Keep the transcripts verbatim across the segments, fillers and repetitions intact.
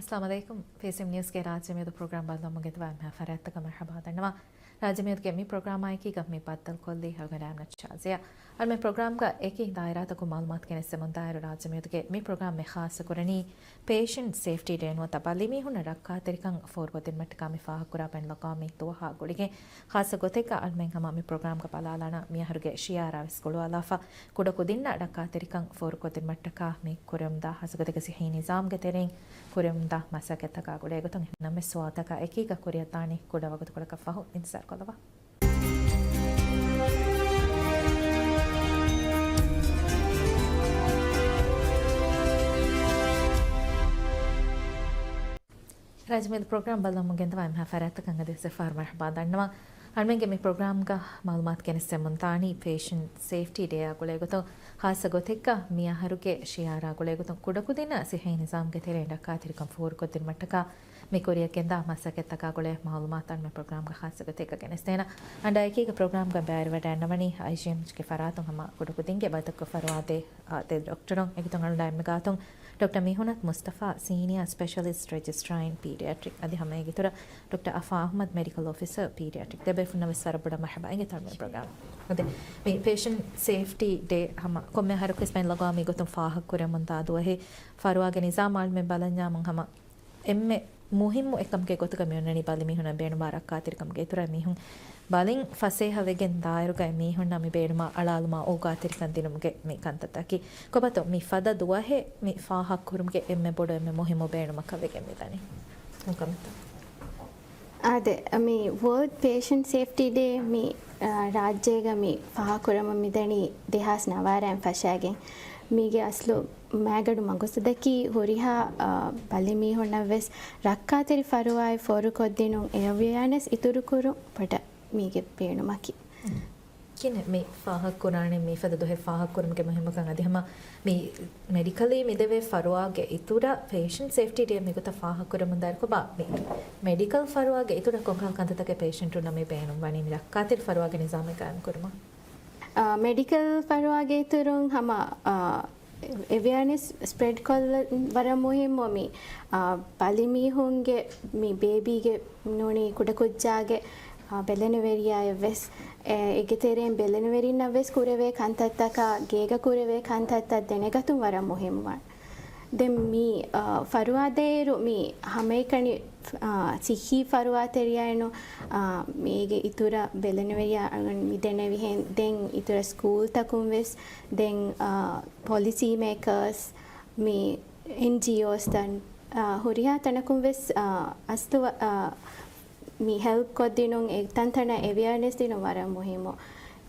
އައްސަލާމު ޢަލައިކުމް. ފޭސް އެމް ނިއުސްގެ ރާއްޖެ މިއަދު ޕްރޮގްރާމް ބައްލަވަމުން ގެންދަވާ އެންމެހާ ފަރާތްތަކަށް މަރުޙަބާ ދަންނަވާ. ރާއްޖެ މިއަދުގެ މި ޕްރޮގްރާމާއެކީގަ މި ބައްދަލުކޮށްލީ އަޅުގަނޑު އަމްނަ ޝާޒިޔާ. އަޅުމެން ޕްރޮގްރާމްގަ އެކި ދާއިރާތަކުން މައުލޫމާތު ގެނެސްދެމުން ދާއިރު ރާއްޖެ މިއަދުގެ މި ޕްރޮގްރާމް މި ޚާއްޞަކުރަނީ ޕޭޝަންޓް ސޭފްޓީ ޑޭ ނުވަތަ ބަލިމީހުންނަށް ރައްކާތެރިކަން ފޯރުކޮށްދިނުމަށްޓަކާ މި ފާހަގަކުރާ ބައިނަލްއަޤްވާމީ ދުވަހާ ގުޅިގެން ޚާއްޞަ ގޮތެއްގަ އަޅުމެން ހަމަ މި ޕްރޮގްރާމްގަ ބަލާލާނަން މިއަހަރުގެ ޝިޢާރާ ވެސް ގުޅުވާލާފަ، ކުޑަކުދިންނަށް ރައްކާތެރިކަން ފޯރުކޮށްދިނުމަށްޓަކާ މި ކުރެވެމުންދާ ޚާއްޞަ ގޮތެއްގަ ސިއްހީ ނިޒާމްގެ ތެރެއިން ކުރެވެމުންދާ މަސައްކަތްތަކާ ގުޅޭގޮތުން އެހެންނަމަވެސް ސުވާލުތަކާ އެކީގަ ކުރިއަށްދާނީ ކުޑަ ވަގުތުކޮޅަކަށް ފަހު. އިންތިޒާރުކޮށްލަވާ. ރާއްޖެ މިއަދު ޕްރޮގްރާމް ބައްލަވަމުން ގެންދަވާ އެންމެހާ ފަރާތްތަކަށް އަދިވެސް އެއްފަހަރު މަރުޙަބާ ދަންނަވާ. އަޅުމެންގެ މި ޕްރޮގްރާމްގަ މައުލޫމާތު ގެނެސްދެމުން ދާނީ ޕޭޝަންޓް ސޭފްޓީ ޑޭއާ ގުޅޭގޮތުން، ޚާއްޞަ ގޮތެއްގަ މިއަހަރުގެ ޝިޢާރާ ގުޅޭގޮތުން ކުޑަކުދިންނަށް ސިއްހީ ނިޒާމްގެ ތެރެއިން ރައްކާތެރިކަން ފޯރުކޮށްދިނުމަށްޓަކާ މި ކުރިއަށްގެންދާ މަސައްކަތްތަކާ ގުޅޭ މައުލޫމާތު އަޅުމެން ޕްރޮގްރާމްގަ ޚާއްޞަ ގޮތެއްގަ ގެނެސްދޭނަން. އަންޑާ އެކީގަ ޕްރޮގްރާމްގަ ބައިވެރިވެވަޑައިގަންނަވަނީ އައިޖީއެމްއެޗްގެ ފަރާތުން ހަމަ ކުޑަކުދިންގެ ބައްދަލުކޮށް ފަރުވާދޭ އާ، ދެ ޑޮކްޓަރުން. އެގޮތުން އަޅުގަނޑާ އެންމެ ގާތުން ޑޮކްޓަރ މީހުންނަތް މުސްތަފާ، ސީނިއާ ސްޕެޝަލިސްޓް ރެޖިސްޓްރާ އިން ޕީޑިއަޓްރިކް، އަދި ހަމަ އޭގެ އިތުރަށް ޑޮކްޓަރ އަފާ އަޙްމަދު، މެޑިކަލް އޮފިސަރ ޕީޑިއަޓްރިކް. ދެބޭފުޅުންނަށް ވެސް ވަރަށް ބޮޑަށް މަރުޙަބާ އިނގޭތޯ އަޅުމެން ޕްރޮގްރާމް. އަދި މި ޕޭޝަންޓް ސޭފްޓީ ޑޭ ހަމަ ކޮންމެ އަހަރަކުވެސް ބައިންލްއަޤްވާމީ ގޮތުން ފާހަގަކުރެވެމުންދާ ދުވަހެއް. ފަރުވާގެ ނިޒާމް އަޅުމެން ބަލަންޏާމުން ހަމަ އެންމެ މުހިއްމު އެއްކަމުގެ ގޮތުގަ މިއޮންނަނީ ބަލިމީހުންނަށް ބޭނުންވާ ރައްކާތެރިކަމުގެ އިތުރަށް މީހުން ބަލިން ފަސޭހަވެގެން ދާއިރުގައި މީހުންނަށް މި ބޭނުމާ އަޅާލުމާ އޯގާތެރިކަން ދިނުމުގެ މި ކަންތައްތަކީ. ކޮބާތޯ މި ފަދަ ދުވަހެއް މި ފާހަގަކުރުމުގެ އެންމެ ބޮޑު އެންމެ މުހިއްމު ބޭނުމަކަށް ވެގެން މިދަނީ؟ އާދެ، މި ވޯލްޑް ޕޭޝަންޓް ސޭފްޓީ ޑޭ މި، އާ، ރާއްޖޭގަ މި ފާހަގަކުރަމުން މިދަނީ ދެހާސް ނަވާރައިން ފަށާގެން. މީގެ އަސްލު މައިގަނޑު މަގުސަދަކީ ހުރިހާ، އާ، ބަލިމީހުންނަށް ވެސް ރައްކާތެރި ފަރުވާއެއް ފޯރުކޮށްދިނުން، އެ އެވިއަރނެސް އިތުރުކުރުން ބޮޑަށް މީގެ ބޭނުމަކީ. ކިހިނެއް މި ފާހަގަކުރާނެ މިފަދަ ދުވަހެއް ފާހަގަކުރުމުގެ މުހިއްމުކަން އަދި ހަމަ މި މެޑިކަލީ މިދެވޭ ފަރުވާގެ އިތުރަށް ޕޭޝަންޓް ސޭފްޓީ ޑޭ މިގޮތަށް ފާހަގަކުރަމުން ދާއިރު ކޮބާ މި މެޑިކަލް ފަރުވާގެ އިތުރަށް ކޮންކަހަލަ ކަންތައްތަކެއް ޕޭޝަންޓުންނަށް މި ބޭނުން ވަނީ މި ރައްކާތެރި ފަރުވާގެ ނިޒާމެއް ގާއިމް ކުރުމަށް؟ އާ، މެޑިކަލް ފަރުވާގެ އިތުރުން ހަމަ، އާ، އެވިއަރނެސް ސްޕްރެޑް ކޮށްލަން ވަރަށް މުހިއްމު. މި، އާ، ބަލިމީހުންގެ މި ބޭބީގެ ނޫނީ ކުޑަކުއްޖާގެ، އާ، ބެލެނިވެރިޔާއަށް ވެސް، އެ، އޭގެ ތެރެއިން ބެލެނިވެރިންނަށް ވެސް ކުރެވޭ ކަންތައްތަކާ ގޭގަ ކުރެވޭ ކަންތައްތައް ދެނެގަތުން ވަރަށް މުހިއްމުވާނެ. ދެން މި، އާ، ފަރުވާ ދޭއިރު މި ހަމައެކަނި، އާ، ސިއްހީ ފަރުވާތެރިޔާއިނު، އާ، މީގެ އިތުރަށް ބެލެނިވެރިޔާ އަޅުގަނޑު މި ދެނެވިހެން ދެން އިތުރަށް ސްކޫލްތަކުން ވެސް ދެން، އާ، ޕޮލިސީ މޭކާސް މި އެންޖީއޯސްތައް، އާ، ހުރިހާ ތަނަކުން ވެސް، އާ، އަސްލު، އާ، މި ހެލްޕް ކޮށްދިނުން އެ ތަންތަނަށް އެވިއަރނެސް ދިނުން ވަރަށް މުހިއްމު.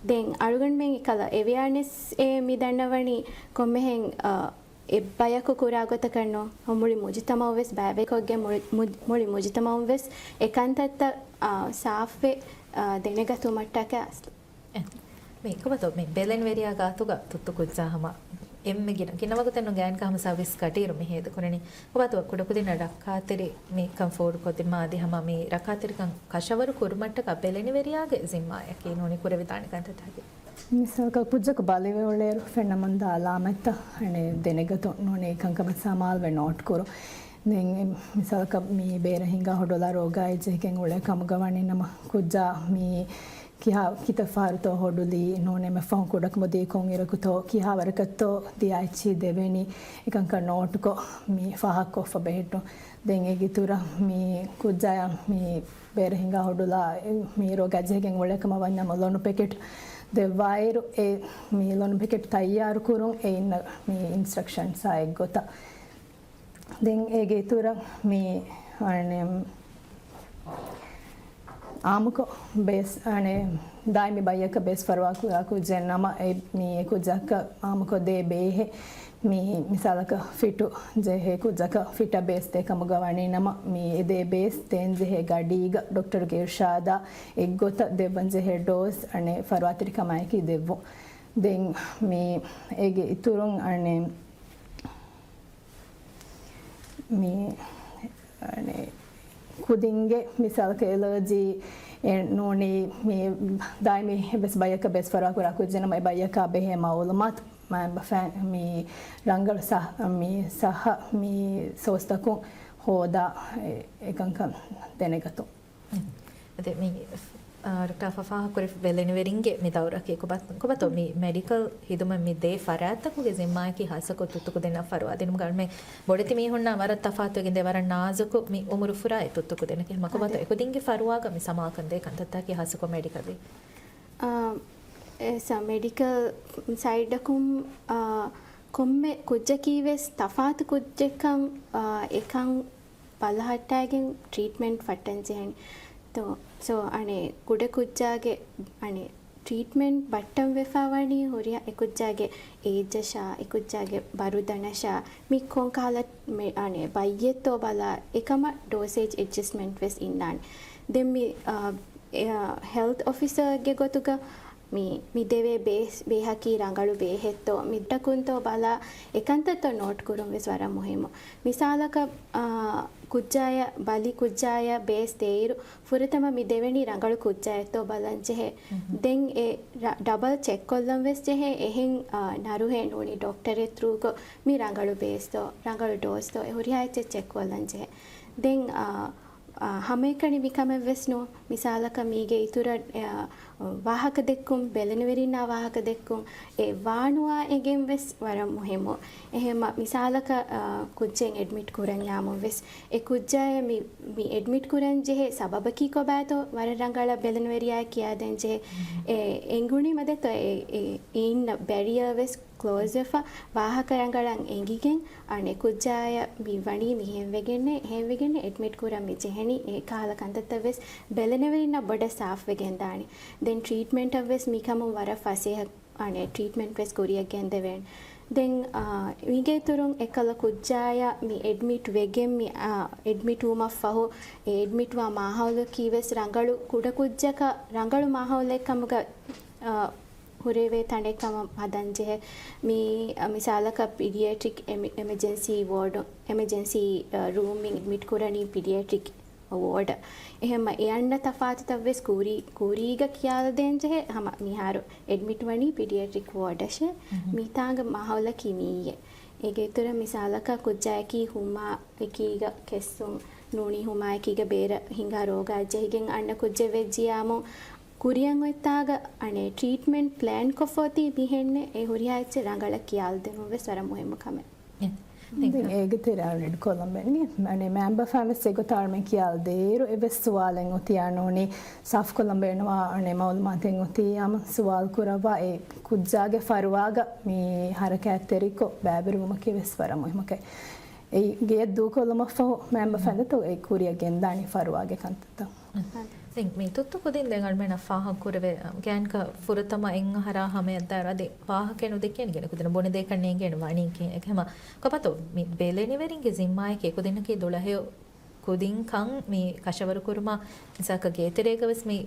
ދެން އަޅުގަނޑުމެން އެކަލަ އެވިއަރނެސް އެ މި ދަންނަވަނީ ކޮންމެހެން، އާ، އެއްބަޔަކު ކުރާ ގޮތަކަށް ނޫން، މުޅި މުޖުތަމައު ވެސް ބައިވެރިކޮށްގެން މުޅި، މު، މުޅި މުޖުތަމައުން ވެސް އެ ކަންތައްތައް، އާ، ސާފްވެ، އާ، ދެނެގަތުމަށްޓަކައި އަސްލު. އެ، މި ކޮބާތޯ މި ބެލެނިވެރިޔާ ގާތުގަ ތުއްތު ކުއްޖާ ހަމަ އެންމެ ގިނަ، ގިނަ ވަގުތެއް ނުގައިން ހަމަ ސަރވިސް ކަޓިއިރު މި ހޭދަކުރަނީ. ކޮބާތޯ ކުޑަކުދިންނަށް ރައްކާތެރި މި ކަން ފޯރުކޮށްދިނުމާ އަދި ހަމަ މި ރައްކާތެރިކަން ކަށަވަރު ކުރުމަށްޓަކާ ބެލެނިވެރިޔާގެ ޒިންމާއަކީ ނޫނީ ކުރެވިދާނެ ކަންތައްތަކެއް. މިސާލަކަށް ކުއްޖަކު ބަލިވެ އުޅޭއިރު ފެންނަމުންދާ އަލާމަތްތައް އަނެއް ދެނެގަތުން ނޫނީ ކަންކަމަށް ސަމާލުވެ ނޯޓް ކުރުން. ދެން މިސާލަކަށް މި ބޭރަށް ހިނގާ ހޮޑުލާ ރޯގާއެއް ޖެހިގެން އުޅޭ ކަމުގަ ވަނީ ނަމަ ކުއްޖާ މި ކިހާ ކިތައް ފަހަރުތޯ ހޮޑުލީ ނޫނީ އެންމެ ފަހުން ކުޑަކަމު ދީ ކޮން އިރަކުތޯ ކިހާ ވަރަކަށްތޯ ދިޔަ އެއްޗިހި ދެވެނީ އެކަންކަން ނޯޓުކޮށް މި ފާހަގަކޮށްފަ ބެހެއްޓުން. ދެން އޭގެ އިތުރަށް މި ކުއްޖާޔަށް މި ބޭރަށް ހިނގާ ހޮޑުލާ މި ރޯގާ ޖެހިގެން އުޅޭ ކަމަށް ވަންޏާ މަ ލޮނު ޕެކެޓް ދެއްވާއިރު، އެ މި ލޮނު ޕެކެޓް ތައްޔާރު ކުރުން އެ އިންނަ މި އިންސްޓްރަކްޝަންސް އާ އެއްގޮތަށް. ދެން އޭގެ އިތުރަށް މި، އަނެ، އާއްމުކޮށް ބޭސް، އަނެ، ދާއިމީ ބައްޔަކަށް ބޭސް ފަރުވާ ކުރާ ކުއްޖެއް ނަމަ، އެ، މި އެ ކުއްޖަކަށް އާއްމުކޮށް ދޭ ބޭހެއް މި މިސާލަކަށް ފިޓު ޖެހޭ ކުއްޖަކަށް ފިޓަށް ބޭސް ދޭ ކަމުގަ ވަނީ ނަމަ، މި އެ ދޭ ބޭސް ދޭން ޖެހޭ ގަޑީގަ ޑޮކްޓަރުގެ އިރުޝާދާ އެއްގޮތަށް ދެއްވަން ޖެހޭ ޑޯސް އަނެއް ފަރުވާތެރިކަމާއެކީ ދެއްވުން. ދެން މި އޭގެ އިތުރުން އަނެއް މި، އަނެ، ކުދިންގެ މިސާލަކަށް އެލަރޖީ އެ ނޫނީ މި ދާއިމީ އެއްވެސް ބައްޔަކަށް ބޭސް ފަރުވާ ކުރާ ކުއްޖެއް ނަމަ އެ ބައްޔަކާ ބެހޭ މައުލޫމާތު މި ރަނގަޅު ސަ، މި ސައްހަ މި ސޯސްތަކުން ހޯދާ އެކަންކަން ދެނެގަތުން. އަދި މި ޑޮކްޓަރ ފާހަގަކުރި ބެލެނިވެރިންގެ މި ދައުރަކީ ކޮބާތޯ މި މެޑިކަލް ހިދުމަތް މި ދޭ ފަރާތްތަކުގެ ޒިންމާއަކީ ހާއްސަކޮށް ތުއްތުކުދިންނަށް ފަރުވާ ދިނުމުގަ އަޅުމެން ބޮޑެތި މީހުންނާ ވަރަށް ތަފާތުވެގެންދޭ ވަރަށް ނާޒުކު މި އުމުރު ފުރާ އެ ތުއްތުކުދިންނަކީ. ހަމަ ކޮބާތޯ އެކުދިންގެ ފަރުވާގަ މި ސަމާލުކަންދޭ ކަންތައްތަކީ ހާއްސަކޮށް މެޑިކަލް އާ، އެ ސަ-، މެޑިކަލް ސައިޑަކުން، އާ، ކޮންމެ ކުއްޖަކީ ވެސް ތަފާތު ކުއްޖެއްކަން، އާ، އެކަން ބަލަހައްޓާގެން ޓްރީޓްމެންޓް ފައްޓަން ޖެހެނީ. ތޯ، ސޯ، އަނެއް ކުޑަ ކުއްޖާގެ، އަނެއް ޓްރީޓްމެންޓް ބައްޓަން ވެފަ ވަނީ ހުރިހާ އެ ކުއްޖާގެ އޭޖަށާ، އެ ކުއްޖާގެ ބަރުދަނަށާ، މި ކޮން ކަހަލަ މެ-، އަނެއް ބައްޔެއްތޯ ބަލާ، އެކަމަށް ޑޯސޭޖް އެޑްޖަސްޓްމެންޓް ވެސް އިންނާނެ. ދެން މި، އާ، އެ، ހެލްތް އޮފިސަރގެ ގޮތުގަ މި، މި ދެވޭ ބޭސް-، ބޭހަކީ ރަނގަޅު ބޭހެއްތޯ، މި ބައްޓަކުންތޯ ބަލާ، އެކަންތައްތޯ ނޯޓް ކުރުން ވެސް ވަރަށް މުހިއްމު. މިސާލަކަށް، އާ، ކުއްޖާޔަށް ބަލި ކުއްޖާޔަށް ބޭސް ދޭއިރު، ފުރަތަމަ މި ދެވެނީ ރަނގަޅު ކުއްޖާއެއްތޯ ބަލަން ޖެހޭ. ދެން އެ ރަ-، ޑަބަލް ޗެކް ކޮށްލަން ވެސް ޖެހޭ. އެހެން، އާ، ނަރުހެއް ނޫނީ ޑޮކްޓަރެއް ތްރޫގަ މި ރަނގަޅު ބޭސްތޯ، ރަނގަޅު ޑޯސްތޯ، އެ ހުރިހާ އެއްޗެއް ޗެކް ކޮށްލަން ޖެހޭ. ދެން، އާ، އާ، ހަމައެކަނި މިކަމެއް ވެސް ނޫން. މިސާލަކަށް މީގެ އިތުރަށް، އާ، ވާހަކަ ދެއްކުން، ބެލެނިވެރިންނާ ވާހަކަ ދެއްކުން، އެ ވާނުވާ އެނގެން ވެސް ވަރަށް މުހިއްމު. އެހެންމަ މިސާލަކަށް، އާ، ކުއްޖެއް އެޑްމިޓް ކުރަންޏާމުން ވެސް، އެ ކުއްޖާއަށް މި، މި އެޑްމިޓް ކުރަން ޖެހޭ ސަބަބަކީ ކޮބާތޯ ވަރަށް ރަނގަޅަށް ބެލެނިވެރިޔާ ކިޔާދޭން ޖެހޭ. އެ އެނގުނީ މަދެތޯ އެ، އެ އިންނަ ބެރިއަރ ވެސް ކްލޯޒް ވެފަ، ވާހަކަ ރަނގަޅަށް އެނގިގެން، އަނެއް ކުއްޖާޔަށް މި ވަނީ މިހެން ވެގެންނޭ، އެހެން ވެގެންނޭ އެޑްމިޓް ކުރަން މި ޖެހެނީ، އެ ކަހަލަ ކަންތައްތައް ވެސް ބެލެނިވެރިންނަށް ބޮޑަށް ސާފް ވެގެން ދާނެ. ދެން ޓްރީޓްމެންޓަށް ވެސް މިކަމުން ވަރަށް ފަސޭހަ، އަނެއް ޓްރީޓްމެންޓް ވެސް ކުރިއަށް ގެންދެވޭނެ. ދެން، އާ، މީގެ އިތުރުން އެކަލަ ކުއްޖާޔަށް މި އެޑްމިޓް ވެގެން މި، އާ، އެޑްމިޓް ވުމަށް ފަހު، އެ އެޑްމިޓް ވާ މާހައުލަކީ ވެސް ރަނގަޅު ކުޑަ ކުއްޖަކަށް ރަނގަޅު މާހައުލެއް ކަމުގަ، އާ، ހުރެވޭ ތަނެއް ކަމަށް ހަދަން ޖެހޭ. މި، އަ، މިސާލަކަށް ޕީޑިއޭޓްރިކް އެމި-، އެމަޖެންސީ ވޯޑު، އެމަޖެންސީ، އަ، ރޫމް އެޑްމިޓް ކުރަނީ ޕީޑިއޭޓްރިކް ވޯޑަށް. އެހެންމަ އެ އަންނަ ތަފާތުތައް ވެސް ކުރީ-، ކުރީގަ ކިޔާލަދޭން ޖެހޭ. ހަމަ މިހާރު އެޑްމިޓް ވަނީ ޕީޑިއޭޓްރިކް ވޯޑަށޭ. މިތާނގަ މާހައުލަކީ މިއީއޭ. އޭގެ އިތުރަށް މިސާލަކަށް ކުއްޖާއަކީ ހުމާ އެކީގަ ކެއްސުން ނޫނީ ހުމާއެކީގަ ބޭރަށް ހިނގާ ރޯގާ ޖެހިގެން އަންނަ ކުއްޖެއް ވެއްޖިޔާމު، ކުރިއަށް އޮތްތާގަ އަނެއް ޓްރީޓްމެންޓް ޕްލޭން ކޮށްފަ އޮތީ މިހެންނެއް، އެ ހުރިހާ އެއްޗެއް ރަނގަޅަށް ކިޔާލަދިނުން ވެސް ވަރަށް މުހިއްމު ކަމެއް. ދެން އޭގެ ތެރެއިން އެޑް ކޮށްލަން ބޭނުން. މި މެމްބަރ ފަހަރު ވެސް އެގޮތަށް އަޅުމެން ކިޔާލަދޭއިރު އެއްވެސް ސުވާލެއް އޮތިއްޔާ ނޫނީ ސާފުކޮށްލަން ބޭނުންވާ އަނެއް މައުލޫމާތެއް އޮތިއްޔާމު ސުވާލު ކުރައްވާ އެ ކުއްޖާގެ ފަރުވާގަ މި ހަރަކާތްތެރިކޮށް ބައިވެރިވުމަކީ ވެސް ވަރަށް މުހިއްމު ކަމެއް. އެ ގެޔަށް ދޫކޮށްލުމަށްފަހު މެމްބަރ ފަހަރު އެ ކުރިއަށް ގެންދާނީ ފަރުވާގެ ކަންތައްތައް. ދެން މި ތުއްތު ކުދިން ދެން އަޅުމެންނަށް ފާހަގަކުރެވޭ، ގާތްގަނޑަކަށް ފުރަތަމަ އެއް އަހަރާ ހަމަޔަށްދާއިރު އަދި ވާހަކައެއް ނުދެކޭނެ ގިނަ ކުދިންނަށް ބުނެދޭކަށް ނޭނގޭނެ ވަނީ ކިހިނެއް. އެހެމަ ކޮބާތޯ މި ބެލެނިވެރިންގެ ޒިންމާއެކޭ ކުދިންނަކީ ދުޅަހެޔޮ ކުދިންކަން މި ކަށަވަރުކުރުމަށް މިސާލަކަށް ގޭތެރޭގަ ވެސް މި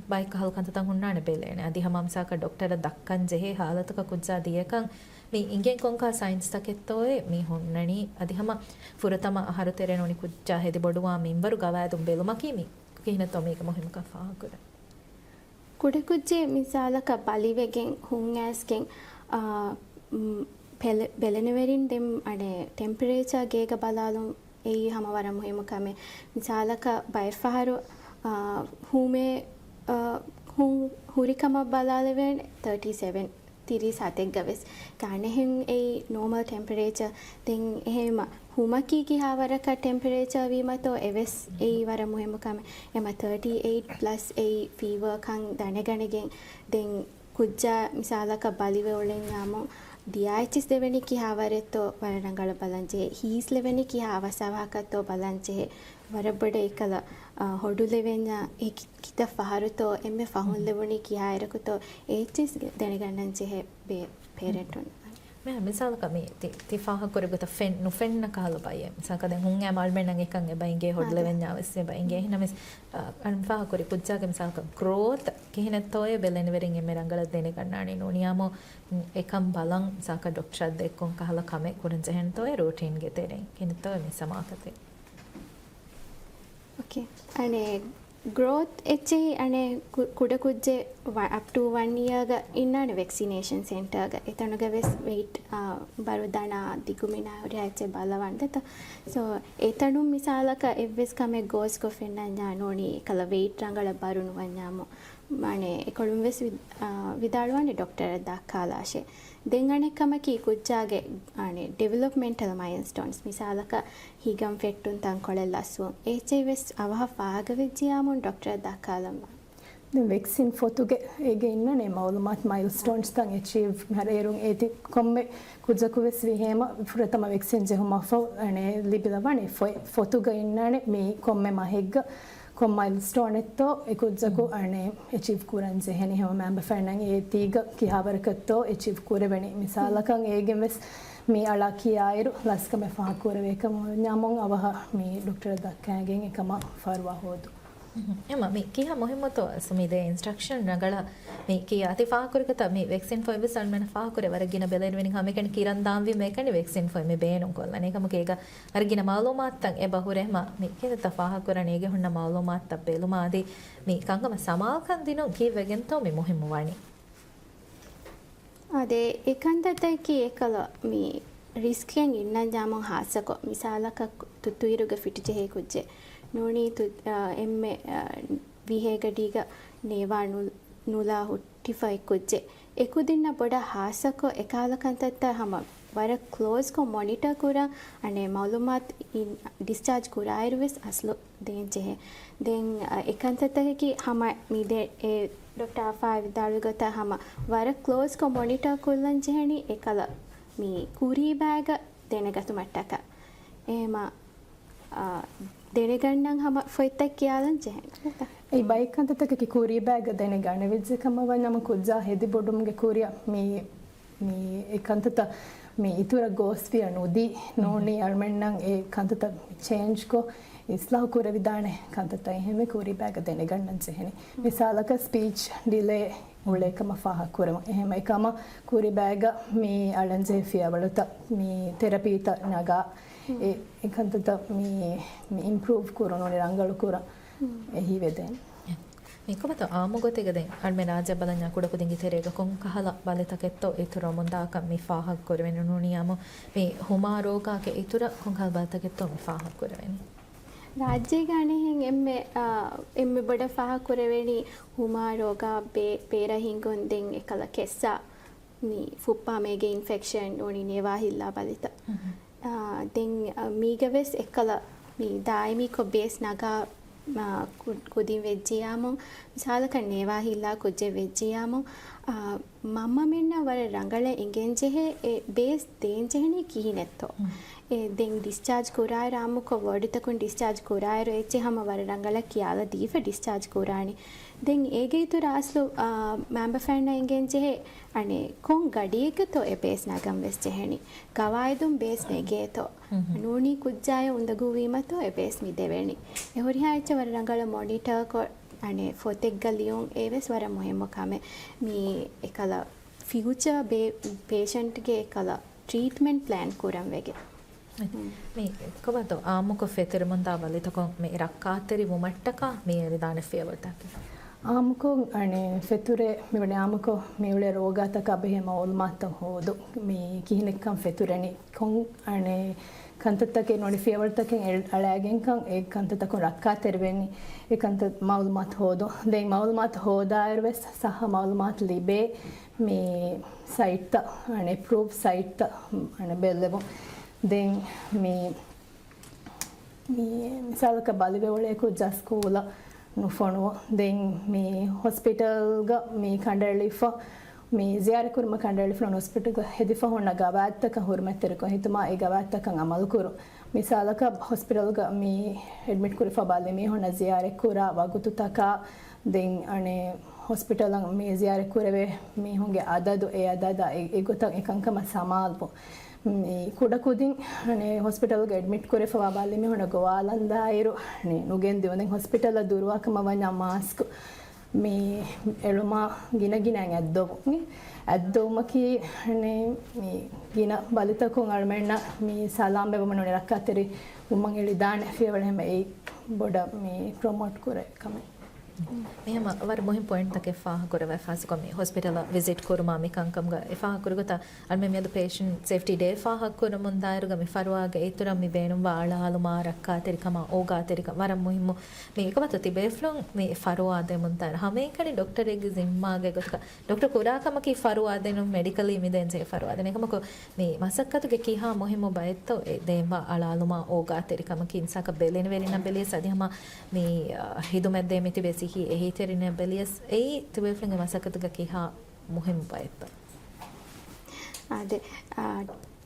ބައެއް ކަހަލަ ކަންތައްތައް ހުންނާނެ ބެލޭނެ. އަދި ހަމަ މިސާލަކަށް ޑޮކްޓަރަށް ދައްކަން ޖެހޭ ހާލަތަކަށް ކުއްޖާ ދިޔަކަން މި އިނގޭން ކޮންކަހަލަ ސައިންސްތަކެއްތޯއޭ މި ހުންނަނީ. އަދި ހަމަ ފުރަތަމަ އަހަރު ތެރޭ ނޫނީ ކުއްޖާ ހެދި ބޮޑުވާ މިންވަރު ގަވާއިދުން ބެލުމަކީ މި ކިހިނެއްތޯ މީގެ މުހިއްމުކަން ފާހަގަކުރަން. ކުޑަކުއްޖެއް މިސާލަކަށް ބަލިވެގެން ހުން އައިސްގެން، އާ، މް، ބެލެ-، ބެލެނިވެރިން ދެން އަނެއް ޓެމްޕަރޭޗާ ގޭގަ ބަލާލުން އެއީ ހަމަ ވަރަށް މުހިއްމު ކަމެއް. މިސާލަކަށް ބައެއްފަހަރު، އާ، ހުމޭ، އާ، ހުން ހުރިކަމަށް ބަލާލެވޭނެ ތާޓީ ސެވެން، ތިރީސް ހަތެއްގަ ވެސް. އަނެއްހެން އެއީ ނޯމަލް ޓެމްޕަރޭޗާ. ދެން އެހެންމަ ހުމަކީ ކިހާވަރަކަށް ޓެމްޕަރޭޗާ ވީމަތޯ އެވެސް އެއީ ވަރަށް މުހިއްމު ކަމެއް. އެމަ ތާޓީ އެއިޓް ޕްލަސް އެއީ ފީވާ ކަން ދަނެގަނެގެން ދެން ކުއްޖާ މިސާލަކަށް ބަލިވެ އުޅެންޏާމު ދިޔާ އެއްޗިސް ދެވެނީ ކިހާވަރެއްތޯ ވަރަށް ރަނގަޅަށް ބަލަން ޖެހޭ. ހީސް ލެވެނީ ކިހާ އަވަސް އަވަހަކަށްތޯ ބަލަން ޖެހޭ. ވަރަށް ބޮޑަށް އެކަލަ، އާ، ހޮޑު ލެވެންޏާ އެ ކި-، ކިތައް ފަހަރުތޯ އެންމެ ފަހުން ލެވުނީ ކިހާއިރަކުތޯ އެ އެއްޗިސް ދެނެގަންނަން ޖެހޭ ބޭ-، ޕޭރެންޓުން. މި މިސާލަކަށް މި ތި، ތި ފާހަގަކުރި ގޮތަށް ފެން، ނުފެންނަ ކަހަލަ ބައްޔެއް. މިސާލަކަށް ދެން ހުން އައިމަ އަޅުމެންނަށް އެކަން އެބަ އިނގޭ ހޮޑު އާދެ. ލެވެންޏާ ވެސް އެބަ އިނގޭ. އެހެންނަމަވެސް، އަ، އަޅު ފާހަގަކުރި ކުއްޖާގެ މިސާލަކަށް ގްރޯތަށް ކިހިނެއްތޯއޭ ބެލެނިވެރިން އެންމެ ރަނގަޅަށް ދެނެގަންނާނީ ނޫނިއްޔާމު، އެކަން ބަލަން މިސާލަކަށް ޑޮކްޓަރަށް ދެއްކުން ކަހަލަ ކަމެއް ކުރަން ޖެހެންތޯއޭ ރޫޓީންގެ ތެރެއިން ކިހިނެއްތޯއޭ މި ސަމާކަތެއް. އޯކޭ. އަނެއް ގްރޯތް އެއްޗެހި އަނެއް ކު- ކުޑަ ކުއްޖެއް އަޕް ޓޫ ވަން އިޔާގަ އިންނާނެ ވެކްސިނޭޝަން ސެންޓާގަ. އެތަނުގަ ވެސް ވެއިޓް ބަރު ދަނާ ދިގުމިނާ ހުރިހާ އެއްޗެއް ބަލަވާން ދެތޯ. ސޯ އެތަނުން މިސާލަކަށް އެއްވެސް ކަމެއް ގޯސްކޮށް ފެންނަންޏާ ނޫނީ އެކަލަ ވެއިޓް ރަނގަޅަށް ބަރު ނުވަންޏާމު. މާނެ އެކޮޅުން ވެސް ވި- އާ، ވިދާޅުވާނެ ޑޮކްޓަރަށް ދައްކާލާށޭ. ދެން އަނެއް ކަމަކީ ކުއްޖާގެ އާނެ ޑިވެލޮޕްމެންޓަލް މައިލްސްޓޯންސް މިސާލަކަށް ހިގަން ފެއްޓުން ތަންކޮޅެއް ލަސްވުން. އެއްޗެއް ވެސް އަވަހަށް ފާހަގަވެއްޖިޔާމުން ޑޮކްޓަރަށް ދައްކާލަން. ދެން ވެކްސިން ފޮތުގެ އޭގެ އިންނަނީ މައުލޫމާތު މައިލްސްޓޯންސްތައް އެޗީވް މިހާރު އޭރުން އޭތި ކޮންމެ ކުއްޖަކު ވެސް ވިހޭމަ ފުރަތަމަ ވެކްސިން ޖެހުމަށްފަހު އަނެ ލިބިލަވާނެ ފޮތް ފޮތުގަ އިންނާނެ މި ކޮންމެ މަހެއްގަ ކޮން މައިލްސްޓޯނެއްތޯ އެ ކުއްޖަކު އަނެ އެޗީވް ކުރަން ޖެހެނީ. ހަމަ މައިންބަފައިންނަށް އޭތީގަ ކިހާވަރަކަށްތޯ އެޗީވް ކުރެވެނީ. މިސާލަކަށް އޭގެން ވެސް މި އަޅާ ކިޔާއިރު ލަސްކަމެއް ފާހަގަކުރެވޭކަމަށް ވަންޏާމުން އަވަހަށް މި ޑޮކްޓަރަށް ދައްކައިގެން އެކަމަށް ފަރުވާ ހޯދުން. އެމަ މި ކިހާ މުހިއްމުތޯ ސުމިދޭ އިންސްޓްރަކްޝަން ރަނގަޅަށް މި ކިޔާ ތި ފާހަގަކުރި ކަތަ މި ވެކްސިން ފޮތް ވެސް އަޅުމެން ފާހަގަކުރެ ވަރަށް ގިނަ ބެލެނިވެނި ހަމައެކަނި ކިރަން ދާންވީ މޭކަނި ވެކްސިން ފޮތް މި ބޭނުން ކޮށްލަނީ. ކަމަކު އޭގަ ވަރަށް ގިނަ މައުލޫމާތުތައް އެބަ ހުރޭ ހަމަ މި ކިހިނެއްތަ ފާހަގަކުރަނީ އޭގެ ހުންނަ މައުލޫމާތުތައް ބެލުމާ އަދި މި ކަންކަމަށް ސަމާލުކަން ދިނުން ކީއްވެގެންތޯ މި މުހިއްމު ވަނީ؟ އާދެ، އެ ކަންތައްތަކަކީ އެކަލަ މި ރިސްކެއް އިންނަންޖާމުން ހާއްސަކޮށް، މިސާލަކަށް ތުއްތުއިރުގަ ފިޓިޖެހޭ ކުއްޖެއް ނޫނީ ތު-، އާ، އެންމެ، އާ، ވިހޭގަޑީގަ ނޭވާ ނު-، ނުލާ ހުއްޓިފައި ކުއްޖެއް. އެކުދިންނަށް ބޮޑަށް ހާއްސަކޮށް އެކަހަލަ ކަންތައްތައް ހަމަ ވަރަށް ކްލޯޒްކޮށް މޮނިޓަރ ކުރަން، އަނެއް މައުލޫމާތު އިން-، ޑިސްޗާޖް ކުރާއިރު ވެސް އަސްލު ދޭން ޖެހޭ. ދެން، އަ، އެކަންތައްތަކަކީ ހަމަ މި ދެ-، އެ ޑޮކްޓަރ އާފާ ވިދާޅުވި ގޮތަށް ހަމަ ވަރަށް ކްލޯޒްކޮށް މޮނިޓަރ ކޮށްލަން ޖެހެނީ އެކަލަ މި ކޫރީ ބައިގަ ދެނެގަތުމަށްޓަކަ. އެހެމަ، އާ، ދެނެގަންނަން ހަމަ ފޮތްތައް ކިޔާލަން ޖެހެނީ. އެ ބައެއް ކަންތައްތަކަކީ ކޫރީ ބައިގަ ދެނެގަނެވިއްޖެ ކަމަށް ވަންޏާމު ކުއްޖާ ހެދި ބޮޑުމުގެ ކުރިއަށް މި މި އެކަންތައްތައް މި އިތުރަށް ގޯސްފިޔަ ނުދީ، ނޫނީ އަޅުމެންނަށް އެ ކަންތައްތައް މި ޗޭންޖްކޮށް، އިސްލާހު ކުރެވިދާނެ ކަންތައްތައް އެހެންވެ ކޫރީ ބައިގަ ދެނެގަންނަން ޖެހެނީ. މިސާލަކަށް ސްޕީޗް ޑިލޭ އުޅޭ ކަމަށް ފާހަގަކުރަމު. އެހެމަ އެކަމަށް ކޫރީ ބައިގަ މި އަޅަންޖެހޭ ފިޔަވަޅުތައް މި ތެރަޕީތައް ނަގާ، އެ، އެ ކަންތައްތައް މި، މި އިމްޕްރޫވް ކުރުން ނޫނީ ރަނގަޅު ކުރަން އެހީވެދޭނެ. މިކޮބަތަ އާއްމު ގޮތެއްގަ ދެން އަޅުމެން ރާއްޖެ ބަލަންޏާ ކުޑަކުދިންގެ ތެރޭގަ ކޮން ކަހަލަ ބަލިތަކެއްތޯ އިތުރަމުންދާކަން މި ފާހަގަކުރެވެނީ ނޫނީ އާއްމު މި ހުމާ ރޯގާގެ އިތުރަށް ކޮން ކަހަލަ ބަލިތަކެއްތޯ މި ފާހަގަކުރެވެނީ؟ ރާއްޖޭގަ އަނެއްހެން އެންމެ، އާ، އެންމެ ބޮޑަށް ފާހަގަކުރެވެނީ ހުމާ ރޯގާ ބޭ-، ބޭރަށް ހިނގުން ދެން އެކަލަ ކެއްސާ މި ފުއްޕާމޭގެ އިންފެކްޝަން ނޫނީ ނޭވާހިއްލާ ބަލިތައް. އާ، ދެން، އާ، މީގަ ވެސް އެއްކަލަ މި ދާއިމީކޮށް ބޭސް ނަގާ، އާ، ކު-، ކުދިން ވެއްޖިޔާމު، މިސާލަކަށް ނޭވާހިއްލާ ކުއްޖެއް ވެއްޖިޔާމު، އާ، މަންމަމެންނަށް ވަރަށް ރަނގަޅަށް އެނގެން ޖެހޭ އެ ބޭސް ދޭން ޖެހެނީ ކިހިނެއްތޯ؟ އެ ދެން ޑިސްޗާޖް ކުރާއިރު އާއްމުކޮށް ވޯޑުތަކުން ޑިސްޗާޖް ކުރާއިރު އެއްޗެއް ހަމަ ވަރަށް ރަނގަޅަށް ކިޔާލަ ދީފަ ޑިސްޗާޖް ކުރާނީ. ދެން އޭގެ އިތުރަށް އަސްލު، އާ، މަންބަފައިންނަށް އެނގެން ޖެހޭ އަނެއް ކޮން ގަޑިއެއްގަތޯ އެ ބޭސް ނަގަން ވެސް ޖެހެނީ. ގަވާއިދުން ބޭސް ނެގޭތޯ. ނޫނީ ކުއްޖާއަށް އުނދަގޫވީމަތޯ އެ ބޭސް މި ދެވެނީ. އެ ހުރިހާ އެއްޗެއް ވަރަށް ރަނގަޅަށް މޮނިޓަރ ކޮށް، އަނެއް ފޮތެއްގަ ލިޔުން އެވެސް ވަރަށް މުހިއްމު ކަމެއް. މީ އެކަލަ ފިއުޗަރ ބޭ-، ޕޭޝަންޓްގެ އެކަލަ ޓްރީޓްމެންޓް ޕްލޭން ކުރަން ވެގެން. މި ކޮބާތޯ އާއްމުކޮށް ފެތުރެމުންދާ ބަލިތަކުން މި ރައްކާތެރި ވުމަށްޓަކާ މި އެރިދާނެ ފިޔަވަޅުތަކެއް؟ އާއްމުކޮށް އަނެއް ފެތުރޭ، މިވަނީ އާއްމުކޮށް މިއުޅޭ ރޯގާތަކާ ބެހޭ މައުލޫމާތުތައް ހޯދުން. މި ކިހިނެއްކަން ފެތުރެނީ؟ ކޮން އަނެއް ކަންތައްތަކެއް ނޫނީ ފިޔަވަޅުތަކެއް އެ-، އަޅައިގެންކަން އެ ކަންތައްތަކުން ރައްކާތެރިވެނީ؟ އެ ކަންތައް މައުލޫމާތު ހޯދުން. ދެން މައުލޫމާތު ހޯދާއިރު ވެސް ސައްހަ މައުލޫމާތު ލިބޭ މި ސައިޓްތައް، އަނެއް ޕްރޫފް ސައިޓްތައް އަނެއް ބެއްލެވުން. ދެން މި، މި މިސާލަކަށް ބަލިވެ އުޅޭ ކުއްޖާ ސްކޫލަށް ނުފޮނުވުން. ދެން މި ހޮސްޕިޓަލްގަ މި ކަނޑައެޅިފަ، މި ޒިޔާރަތް ކުރުމަށް ކަނޑައެޅިފަ ހޮސްޕިޓަލްގަ ހެދިފަ ހުންނަ ގަވާއިދުތަކަށް ހުރުމަތްތެރިކޮށް ހިތުމާ އެ ގަވާއިދުތަކަށް އަމަލުކުރުން. މިސާލަކަށް ހޮސްޕިޓަލްގަ މި އެޑްމިޓް ކުރިފަ ބަލި މީހުންނަށް ޒިޔާރަތް ކުރާ ވަގުތުތަކާ، ދެން އަނެއް ހޮސްޕިޓަލަށް މި ޒިޔާރަތް ކުރެވޭ މީހުންގެ އަދަދު، އެ އަދަދާ އެ، އެގޮތަށް އެކަންކަމަށް ސަމާލުވުން. މި ކުޑަކުދިން އަނެއް ހޮސްޕިޓަލްގަ އެޑްމިޓް ކުރެފަވާ ބަލި މީހުންނަށް ގޮވާލަންދާއިރު، އަނެއް ނުގެންދިއުން. ދެން ހޮސްޕިޓަލަށް ދުރުވާ ކަމަށް ވަންޏާ މާސްކު މި އެޅުމާ ގިނަ ގިނައިން އަތްދޮވުން. އަތްދޮވުމަކީ އަނެއް މި ގިނަ ބަލިތަކުން އަޅުމެންނަށް މި ސަލާމަތްވުމަށް ނޫނީ ރައްކާތެރި ވުމަށް އެޅިދާނެ ފިޔަވަޅެއް ހަމަ އެއީ. ބޮޑަށް މި ޕްރޮމޯޓް ކުރޭ ކަމެއް. މިހަމަ ވަރަށް މުހިންމު ޕޮއިންޓްތަކެއް ފާހަގަކުރެވޭ، ޚާއްޞަކޮށް މި ހޮސްޕިޓަލަށް ވިޒިޓް ކުރުމާ މި ކަންކަމުގަ އެ ފާހަގަކުރި ގޮތަށް އަޅުމެން މިއަދު ޕޭޝަންޓް ސޭފްޓީ ޑޭ ފާހަގަކުރަމުން ދާއިރުގަ މި ފަރުވާގަ އިތުރަށް މި ބޭނުންވާ އަޅާލުމާ، ރައްކާތެރިކަމާ، އޯގާތެރިކަން ވަރަށް މުހިންމު. މި އެކަމަތު ތިބޭފުޅުން މި ފަރުވާ ދެމުން ދާއިރު ހަމައެކަނި ޑޮކްޓަރެއްގެ ޒިންމާގެ ގޮތުގަ ޑޮކްޓަރ ކުރާ ކަމަކީ ފަރުވާ ދިނުން، މެޑިކަލީ މި ދޭންޖެހޭ ފަރުވާ ދިނުން. އެކަމަކު މި މަސައްކަތުގެ ކިހާ މުހިއްމު ބައެއްތޯ އެ ދޭންވާ އަޅާލުމާ އޯގާތެރިކަމަކީ މިސާލަކަށް ބެލެނިވެރިންނަށް ބެލިޔަސް އަދި ހަމަ މި، އަ، ހިދުމަތް ދޭ މިތިބޭ ސިއްހީ އެހީތެރިންނަށް ބެލިޔަސް އެއީ ތިބޭފުޅުންގެ މަސައްކަތުގަ ކިހާ މުހިއްމު ބައެއްތޯ؟ އާދެ، އާ،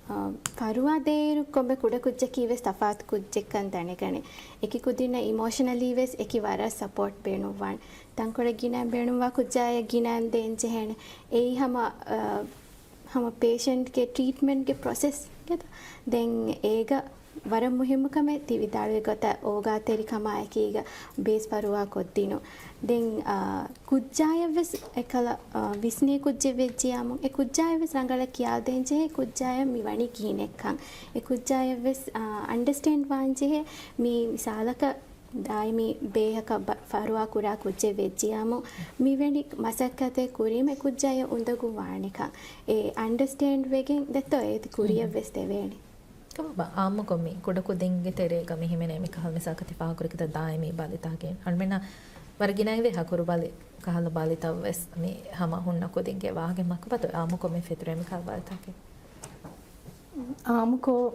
އާ، ފަރުވާ ދޭއިރު ކޮންމެ ކުޑަ ކުއްޖަކީ ވެސް ތަފާތު ކުއްޖެއްކަން ދަނެގަނެ. އެކި ކުދިންނަށް އިމޯޝަނަލީ ވެސް އެކި ވަރަށް ސަޕޯޓް ބޭނުންވާނެ. ތަންކޮޅެއް ގިނައިން ބޭނުންވާ ކުއްޖާއަށް ގިނައިން ދޭން ޖެހޭނެ. އެއީ ހަމަ، އާ، ހަމަ ޕޭޝަންޓްގެ ޓްރީޓްމަންޓްގެ ޕްރޮސެސް ގެތަ؟ ދެން އޭގަ ވަރަށް މުހިއްމު ކަމެއް ތި ވިދާޅުވި ގޮތަށް އޯގާތެރިކަމާއެކީގަ ބޭސް ފަރުވާ ކޮށްދިނުން. ދެން، އާ، ކުއްޖާއަށްވެސް އެކަލަ، އާ، ވިސްނޭ ކުއްޖެއް ވެއްޖިޔާމު، އެ ކުއްޖާއަށްވެސް ރަނގަޅަށް ކިޔާދޭންޖެހޭ ކުއްޖާއަށް މި ވަނީ ކިހިނެއްކަން. އެ ކުއްޖާއަށްވެސް، އާ، އަންޑަސްޓޭންޑް ވާންޖެހޭ މި މިސާލަކަށް ދާއިމީ ބޭހަކަށް ބަ-، ފަރުވާ ކުރާ ކުއްޖެއް ވެއްޖިޔާމު، މިވެނި މަސައްކަތެއް ކުރީމަ އެ ކުއްޖާއަށް އުނދަގޫ ވާނެކަން. އެ އަންޑަސްޓޭންޑް ވެގެން ދެއްތޯ އޭތި ކުރިޔަށް ވެސް ދެވޭނެ. ކަމަށް އާއްމުކޮށް މި ކުޑަކުދިންގެ ތެރޭގަ މި ހިމެނޭ މި ކަހަލަ މިސާލަކަށް ތި ފާހަގަކުރި ގޮތަށް ދާއިމީ ބަލިތަކެއް އަޅުމެންނަށް ވަރަށް ގިނައިން ވޭ ހަކުރު ބަލި ކަހަލަ ބަލިތައް ވެސް މި ހަމަ ހުންނަ ކުދިންގެ ވާހަކަ މަކުބަތު އާއްމުކޮށް މި ފެތުރޭ މި ކަހަލަ ބަލިތަކެއް. އާއްމުކޮށް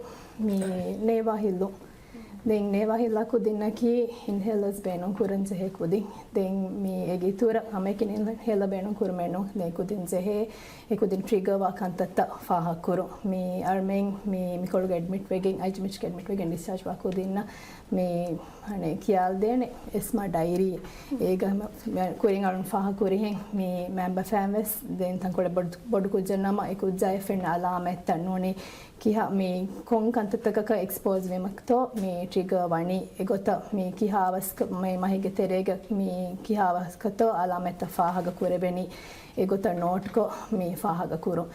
މި ނޭވާ ހިއްލުން. ދެން ނޭވާ ހިއްލާ ކުދިންނަކީ އިންހޭލަރސް ބޭނުން ކުރަން ޖެހޭ ކުދިން. ދެން މި އޭގެ އިތުރަށް ހަމައެކަނި އިންހޭލަރ ބޭނުން ކުރުމެއް ނޫން. ދެން ކުދިން ޖެހޭ އެ ކުދިން ޓްރިގަރ ވާ ކަންތައްތައް ފާހަގަކުރުން. މި އަޅުމެން މި، މިކޮޅުގަ އެޑްމިޓް ވެގެން، އައިޖީއެމްއެޗްގެ އެޑްމިޓް ވެގެން ޑިސްޗާޖް ވާ ކުދިންނަށް މި އަނެއް ކިޔާލަދޭނެ އެސްމާ ޑައިރީ. އޭގަ ކުރިން އަޅުން ފާހަގަކުރިހެން މި މެމްބަރ ފައިން ވެސް ދެން ތަންކޮޅެއް ބޮޑު، ބޮޑު ކުއްޖެއް ނަމަ އެ ކުއްޖާއަށް ފެންނަ އަލާމަތްތައް ނޫނީ ކިހާ މި ކޮން ކަންތައްތަކަކަށް އެކްސްޕޯޒް ވީމަތޯ މި ޓްރިގަރ ވަނީ އެގޮތަށް މި ކިހާވަސް މި މަހެއްގެ ތެރޭގަ މި ކިހާވަސްކަތޯ އަލާމަތްތައް ފާހަގަ ކުރެވެނީ އެގޮތަށް ނޯޓްކޮށް މި ފާހަގަ ކުރުން.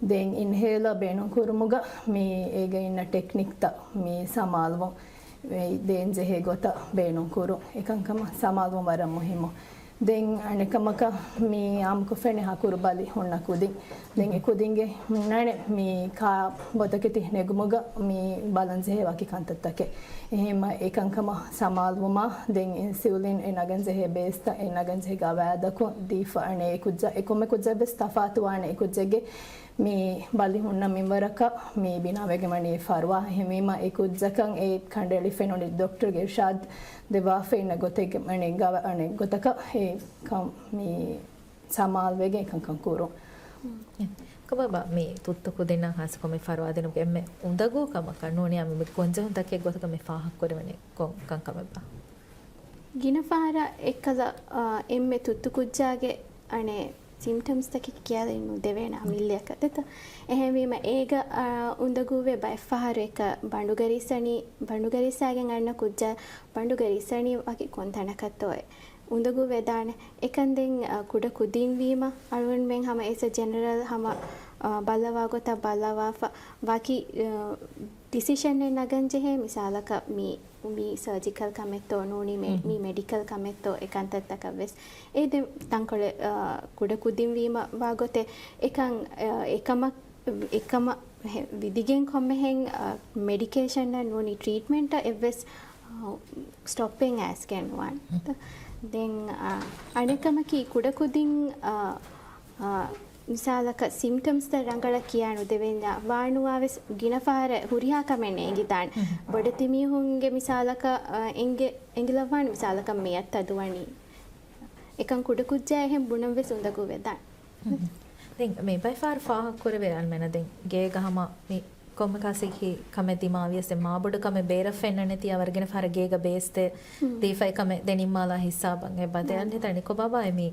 ދެން އިންހޭލަ ބޭނުން ކުރުމުގަ މި އޭގަ އިންނަ ޓެކްނިކްތައް މި ސަމާލުވުން. ދޭން ޖެހޭ ގޮތަށް ބޭނުން ކުރުން. އެކަންކަމަށް ސަމާލުވުން ވަރަށް މުހިއްމު. ދެން އަނެއްކަމަކަށް މި އާއްމުކޮށް ފެނޭ ހަކުރު ބަލި ހުންނަ ކުދިން. ދެން އެ ކުދިންގެ ހުންނާނެ މި ކާ ބޮތަކެތި ނެގުމުގަ މި ބަލަން ޖެހޭ ވަކި ކަންތައްތަކެއް. އެހެންމަ އެކަންކަމަށް ސަމާލުވުމަށް ދެން އިންސުލިން އެ ނަގަން ޖެހޭ ބޭސްތައް އެ ނަގަން ޖެހޭ ގަވާއިދަކުން ދީފަ އަނެއް އެ ކުއްޖާ، އެ ކޮންމެ ކުއްޖާ ވެސް ތަފާތުވާނެ އެ ކުއްޖެއްގެ މި ބަލި ހުންނަ މިންވަރަކަށް މި ބިނާވެގެން ވަނީ ފަރުވާ. އެހެންވީމަ އެ ކުއްޖަކަށް އެ ކަނޑައެޅި ފެނުނީ ޑޮކްޓަރގެ އިރްޝާދް ދެވާފަ އިންނަ ގޮތެއްގެ އަނެއް ގަވަ-، އަނެއް ގޮތަކަށް އެ ކަން މި ސަމާލުވެގެން އެކަންކަން ކުރުން. ކޮބާބާ މި ތުއްތު ކުދިންނަށް ހާއްސަކޮށް މި ފަރުވާ ދިނުމުގެ އެންމެ އުނދަގޫ ކަމަކަށް ނޫނިއްޔާ މި ގޮންޖެހުންތަކެއް ގޮތަކަށް މި ފާހަގަކުރެވެނީ ކޮން ކަންކަމެއްބާ؟ ގިނަ ފަހަރަށް އެއްކަލަ، އާ، އެންމެ ތުއްތު ކުއްޖާގެ އަނެއް ސިމްޓަމްސްތަކެއް ކިޔާލަން ނުދެވޭނެ އަމިއްލައަކަށް ދެތަ؟ އެހެންވީމަ އޭގަ، އާ، އުނދަގޫވެ ބައެއްފަހަރު އެކަ ބަނޑުގަ ރިއްސަނީ، ބަނޑުގަ ރިއްސާގެން އަންނަ ކުއްޖާ ބަނޑުގަ ރިއްސަނީ ވަކި ކޮންތަނަކަށްތޯއޭ އުނދަގޫވެދާނެ. އެކަން ދެން، އާ، ކުޑަ ކުދިން ވީމަ އަޅުގަނޑުމެން ހަމަ އެސަ ޖެނެރަލް ހަމަ، އާ، ބައްލަވާ ގޮތަށް ބައްލަވާފަ ވަކި، އާ، ޑިސިޝަނެއް ނަގަން ޖެހޭ. މިސާލަކަށް މީ، މީ ސަރޖިކަލް ކަމެއްތޯ ނޫނީ މެ-، މީ މެޑިކަލް ކަމެއްތޯ އެ ކަންތައްތަކަށް ވެސް. އެ ދެ ތަންކޮޅެއް، އާ، ކުޑަ ކުދިން ވީމަ ވާ ގޮތެއް އެކަން، އާ، އެކަމަށް، އެކަމަށް ހެ-، ވިދިގެން ކޮންމެހެން، އާ، މެޑިކޭޝަންއަށް ނޫނީ ޓްރީޓްމެންޓަށް އެއްވެސް، އާ، ސްޓޮޕެއް އައިސްގެން ނުވާނެ. ދެން، އާ، އަނެއްކަމަކީ ކުޑަ ކުދިން، އާ، އާ، މިސާލަކަށް ސިމްޓަމްސްތައް ރަނގަޅަށް ކިޔާ ނުދެވެންޏާ ވާނުވާވެސް ގިނަ ފަހަރަށް ހުރިހާ ކަމެއް ނޭނގިދާނެ. ބޮޑެތި މީހުންގެ މިސާލަކަށް، އާ، އެނގެ-، އެނގިލައްވާނެ މިސާލަކަށް މިއަށް ތަދުވަނީ. އެކަން ކުޑަކުއްޖާ އެހެން ބުނަން ވެސް އުނދަގޫ ވެދާނެ. ދެން މި ބައެއް ފަހަރު ފާހަގަކުރެވޭ އަޅުމެނަށް ދެން ގޭގަ ހަމަ މި ކޮންމެ ކާސެއް ކަމެއް ދިމާވިޔަސް ދެން މާބޮޑު ކަމެއް ބޭރަށް ފެންނަން ނެތި އަވަރު ގިނަ ފަހަރަށް ގޭގަ ބޭސްތެއް ދީފައި ކަމެއް ދެން ނިންމާލާ ހިސާބަށް އެބަ ދެ އަންހެތަނި ކޮބާބާ މި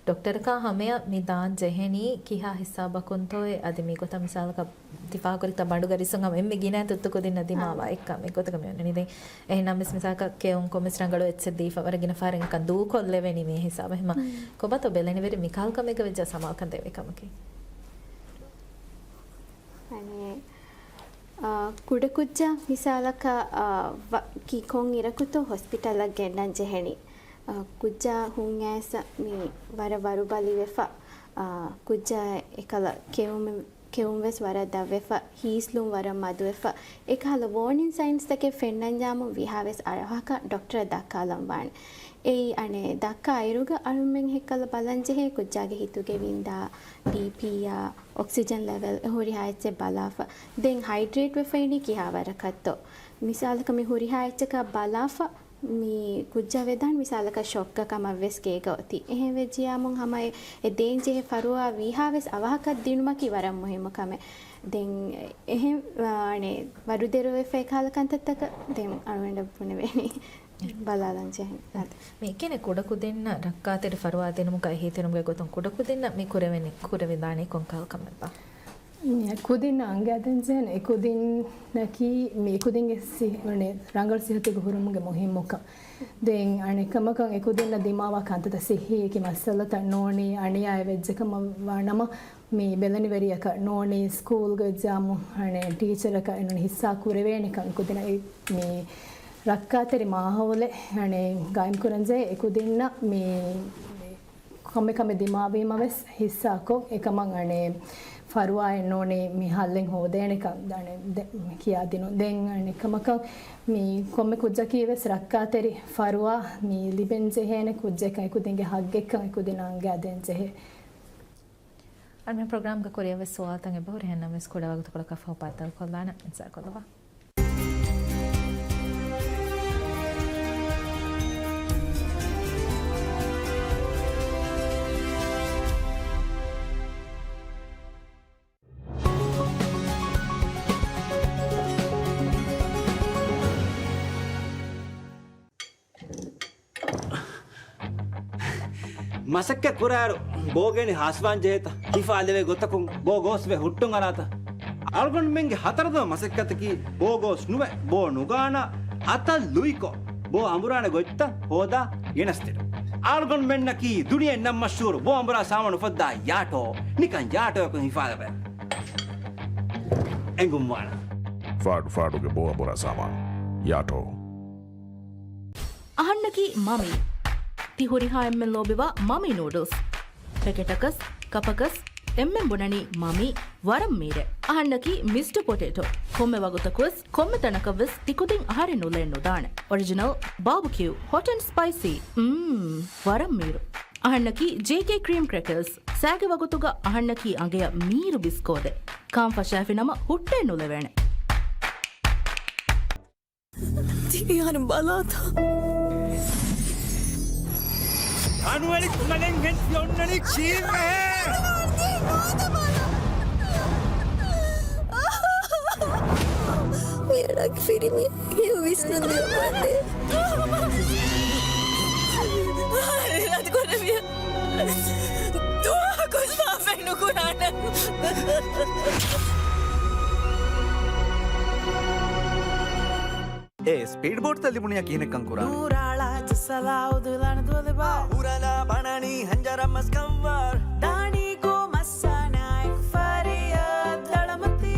ޑޮކްޓަރަކާ ހަމަޔަށް މި ދާން ޖެހެނީ ކިހާ ހިސާބަކުންތޯއޭ؟ އަދި މި ގޮތަށް މިސާލަކަށް ތި ފާހަގަކުރިތާ ބަނޑުގަ ރިއްސުން ހަމަ އެންމެ ގިނަ ތުއްތު ކުދިންނަށް ދިމާވާ އެއްކަމެއް ގޮތަކަށް މި އޮންނަނީ. ދެން އެހެންނަމަވެސް މިސާލަކަށް ކެއުން ކޮންމެސް ރަނގަޅު އެއްޗެއް ދީފަ ވަރަށް ގިނަ ފަހަރެއް އެކަން ދޫކޮށްލެވެނީ މި ހިސާބަށް. އެހެމަ ކޮބާތޯ ބެލެނިވެރި މި ކަހަލަ ކަމެއްގަ ވެއްޖާ ސަމާލުކަން ދެވޭ ކަމަކީ؟ އަނެއް އާ، ކުޑަކުއްޖާ މިސާލަކަށް، އާ، ވަ-، ކީ ކޮން އިރަކުތޯ ހޮސްޕިޓަލަށް ގެންނަން ޖެހެނީ. އާ، ކުއްޖާ ހުން އައިސް މި ވަރަށް ވަރުބަލިވެފަ، އާ، ކުއްޖާ އެކަލަ ކެއުމެ-، ކެއުން ވެސް ވަރަށް ދަށްވެފަ، ހީސްލުން ވަރަށް މަދުވެފަ، އެކަހަލަ ވޯނިން ސައިންސްތަކެއް ފެންނަންޏާމު ވީހާވެސް އަވަހަކަށް ޑޮކްޓަރަށް ދައްކާލަން ވާނެ. އެއީ އަނެއް ދައްކާ އިރުގަ އަޅުމެން ހެއްކަލަ ބަލަން ޖެހޭ ކުއްޖާގެ ހިތުގެ ވިންދާ، ބީޕީއާ، އޮކްސިޖަން ލެވެލް އެ ހުރިހާ އެއްޗެއް ބަލާފަ. ދެން ހައިޑްރޭޓް ވެފައިނީ ކިހާ ވަރަކަށްތޯ؟ މިސާލަކަށް މި ހުރިހާ އެއްޗަކަށް ބަލާފަ މި ކުއްޖާ ވެދާން މިސާލަކަށް ޝޮކްގަ ކަމަށް ވެސް ގޭގަ އޮތީ. އެހެން ވެއްޖިޔާމުން ހަމަ އެ، އެ ދޭން ޖެހޭ ފަރުވާ ވީހާ ވެސް އަވަހަކަށް ދިނުމަކީ ވަރަށް މުހިއްމު ކަމެއް. ދެން އެހެން، އާ، އަނެއް ވަރުދެރަވެފަ އެކަހަލަ ކަންތައްތަކަށް ދެން އަޅުގަނޑަށް ބުނެވޭނީ. ބަލާލަން ޖެހެން. އަދި. މި އެކަނި ކުޑަކުދިންނަށް ރައްކާތެރި ފަރުވާ ދިނުމުގަ އެހީތެރިންގެ ގޮތުން ކުޑަކުދިންނަށް މި ކުރެވެނީ، ކުރެވިދާނީ ކޮންކަހަލަ ކަމެއްބާ؟ މި ކުދިންނަށް އަނގައިދޭން ޖެހެން، އެ ކުދިންނަކީ މި އެ ކުދިންގެ ސި-، މަނެ ރަނގަޅު ސިހަތުގެ ހުރުމުގެ މުހިއްމުކަން. ދެން އަނެއްކަމަކަށް އެ ކުދިންނަށް ދިމާވާ ކަންތައްތައް ސިއްހީއެކި މައްސަލަތައް ނޫނީ، އަނިޔާ އެވެއްޖެކަމަށް ވާނަމަ، މި ބެލެނިވެރިޔަކަށް ނޫނީ، ސްކޫލްގަ ވެއްޖާމު، އަނެ، ޓީޗަރަކަށް އެނޫން ހިއްސާ ކުރެވޭނެކަން ކުދިންނަށް އެ، މި ރައްކާތެރި މާހައުލެއް، އަނެ، ގާއިމް ކުރަންޖެހޭ އެ ކުދިންނަށް މި ކޮންމެ ކަމެއް ދިމާވީމަ ވެސް ހިއްސާކޮށް، އެކަމަށް، އަނެ، ފަރުވާއެއް ނޫނީ މި ހައްލެއް ހޯދޭނެކަން، އަނެ، ދެ-، ކިޔާދިނުން. ދެން އަނެއްކަމަކަށް މި ކޮންމެ ކުއްޖަކީ ވެސް ރައްކާތެރި ފަރުވާ މި ލިބެން ޖެހޭނެ ކުއްޖެއްކަން އެ ކުދިންގެ ހައްގެއްކަން އެ ކުދިންނަށް އަނގައިދޭން ޖެހޭ. އަންމެ ޕްރޮގްރާމްގެ ކުރިއަށް ވެސް ސުވާލުތައް އެބަހުރި ހެންނަމަވެސް ކުޑަ ވަގުތުކޮޅަކަށް ފަހު ބައްދަލުކޮށްލާނަން. އިންތިޒާރުކޮށްލަވާ. މަސައްކަތް ކުރާއިރު ބޯގެނި ހާސްވާން ޖެހޭތަ؟ ހިފާ ލެވޭ ގޮތަކުން ބޯ ގޯސްވެ ހުއްޓުން އަރާތަ؟ އަޅުގަނޑުމެންގެ ހަތަރުދަމަ މަސައްކަތަކީ ބޯ ގޯސް ނުވެ، ބޯ ނުގާނާ އަތަށް ލުއިކޮށް، ބޯ އަނބުރާނެ ގޮތްތައް ހޯދާ ގެނެސްދިނުން. އަޅުގަނޑުމެންނަކީ ދުނިޔެއިން ނަން މަޝްހޫރު ބޯ އަނބުރާ ސާމާނު އުފައްދާ ޔާޓޯ، ނިކަން ޔާޓޯއަކުން ހިފާލެވޭ. އެނގުންވާނެ. ފާޑު ފާޑުގެ ބޯ އަނބުރާ ސާމާނު. ޔާޓޯ. އަހަންނަކީ މަމީ. ތި ހުރިހާ އެންމެން ލޯބިވާ މަމީ ނޫޑްލްސް. ޕެކެޓަކަސް، ކަޕަކަސް، އެންމެން ބުނަނީ މަމީ ވަރަށް މީރޭ. އަހަންނަކީ މިސްޓަ ޕޮޓޭޓޯ. ކޮންމެ ވަގުތަކުވެސް ކޮންމެ ތަނަކަށްވެސް ތިކުދިން އަހަރެން އުޅޭން ނުދާނެ. އޮރިޖިނަލް ބާބުކިއު ހޮޓް އެންޑް ސްޕައިސީ. މް، ވަރަށް މީރު. އަހަންނަކީ ޖޭކޭ ކްރީމް ކްރެކަރސް. ސައިގެ ވަގުތުގަ އަހަންނަކީ އަނގަޔަށް މީރު ބިސްކޯދެއް. ކާން ފަށާފިނަމަ ހުއްޓޭން ނުލެވޭނެ. ތި އަހަރެން ބަލާތަ؟ އަނުއެޅި ތުނަލެން ހެން ތި އޮންނަނީ ކީއްވެހޭ؟ މިއަޑަކި ފިރިމީ ހެޔޮ ވިސްނުން ދިޔަ ބައްދޭ. އަހަރެން ރަދުކުރެވިޔަ. ދުވަހަކު ސާފެއް ނުކުރާނަން. އޭ ސްޕީޑް ބޯޓްތައް ލިބުނިޔާ ކިހިނެއްކަން ކުރާނީ؟ ނޫރާޅާ ޖައްސަލާ އުދުލާނެ ދުވަލެބާ. ހުރަލާ ބަނާނީ ހަންޖަރަ މަސް ކަންވާރު. ދާނީ ކޯ މައްސާނާއެކު ފަރިޔާ ދަޅަމަތީ.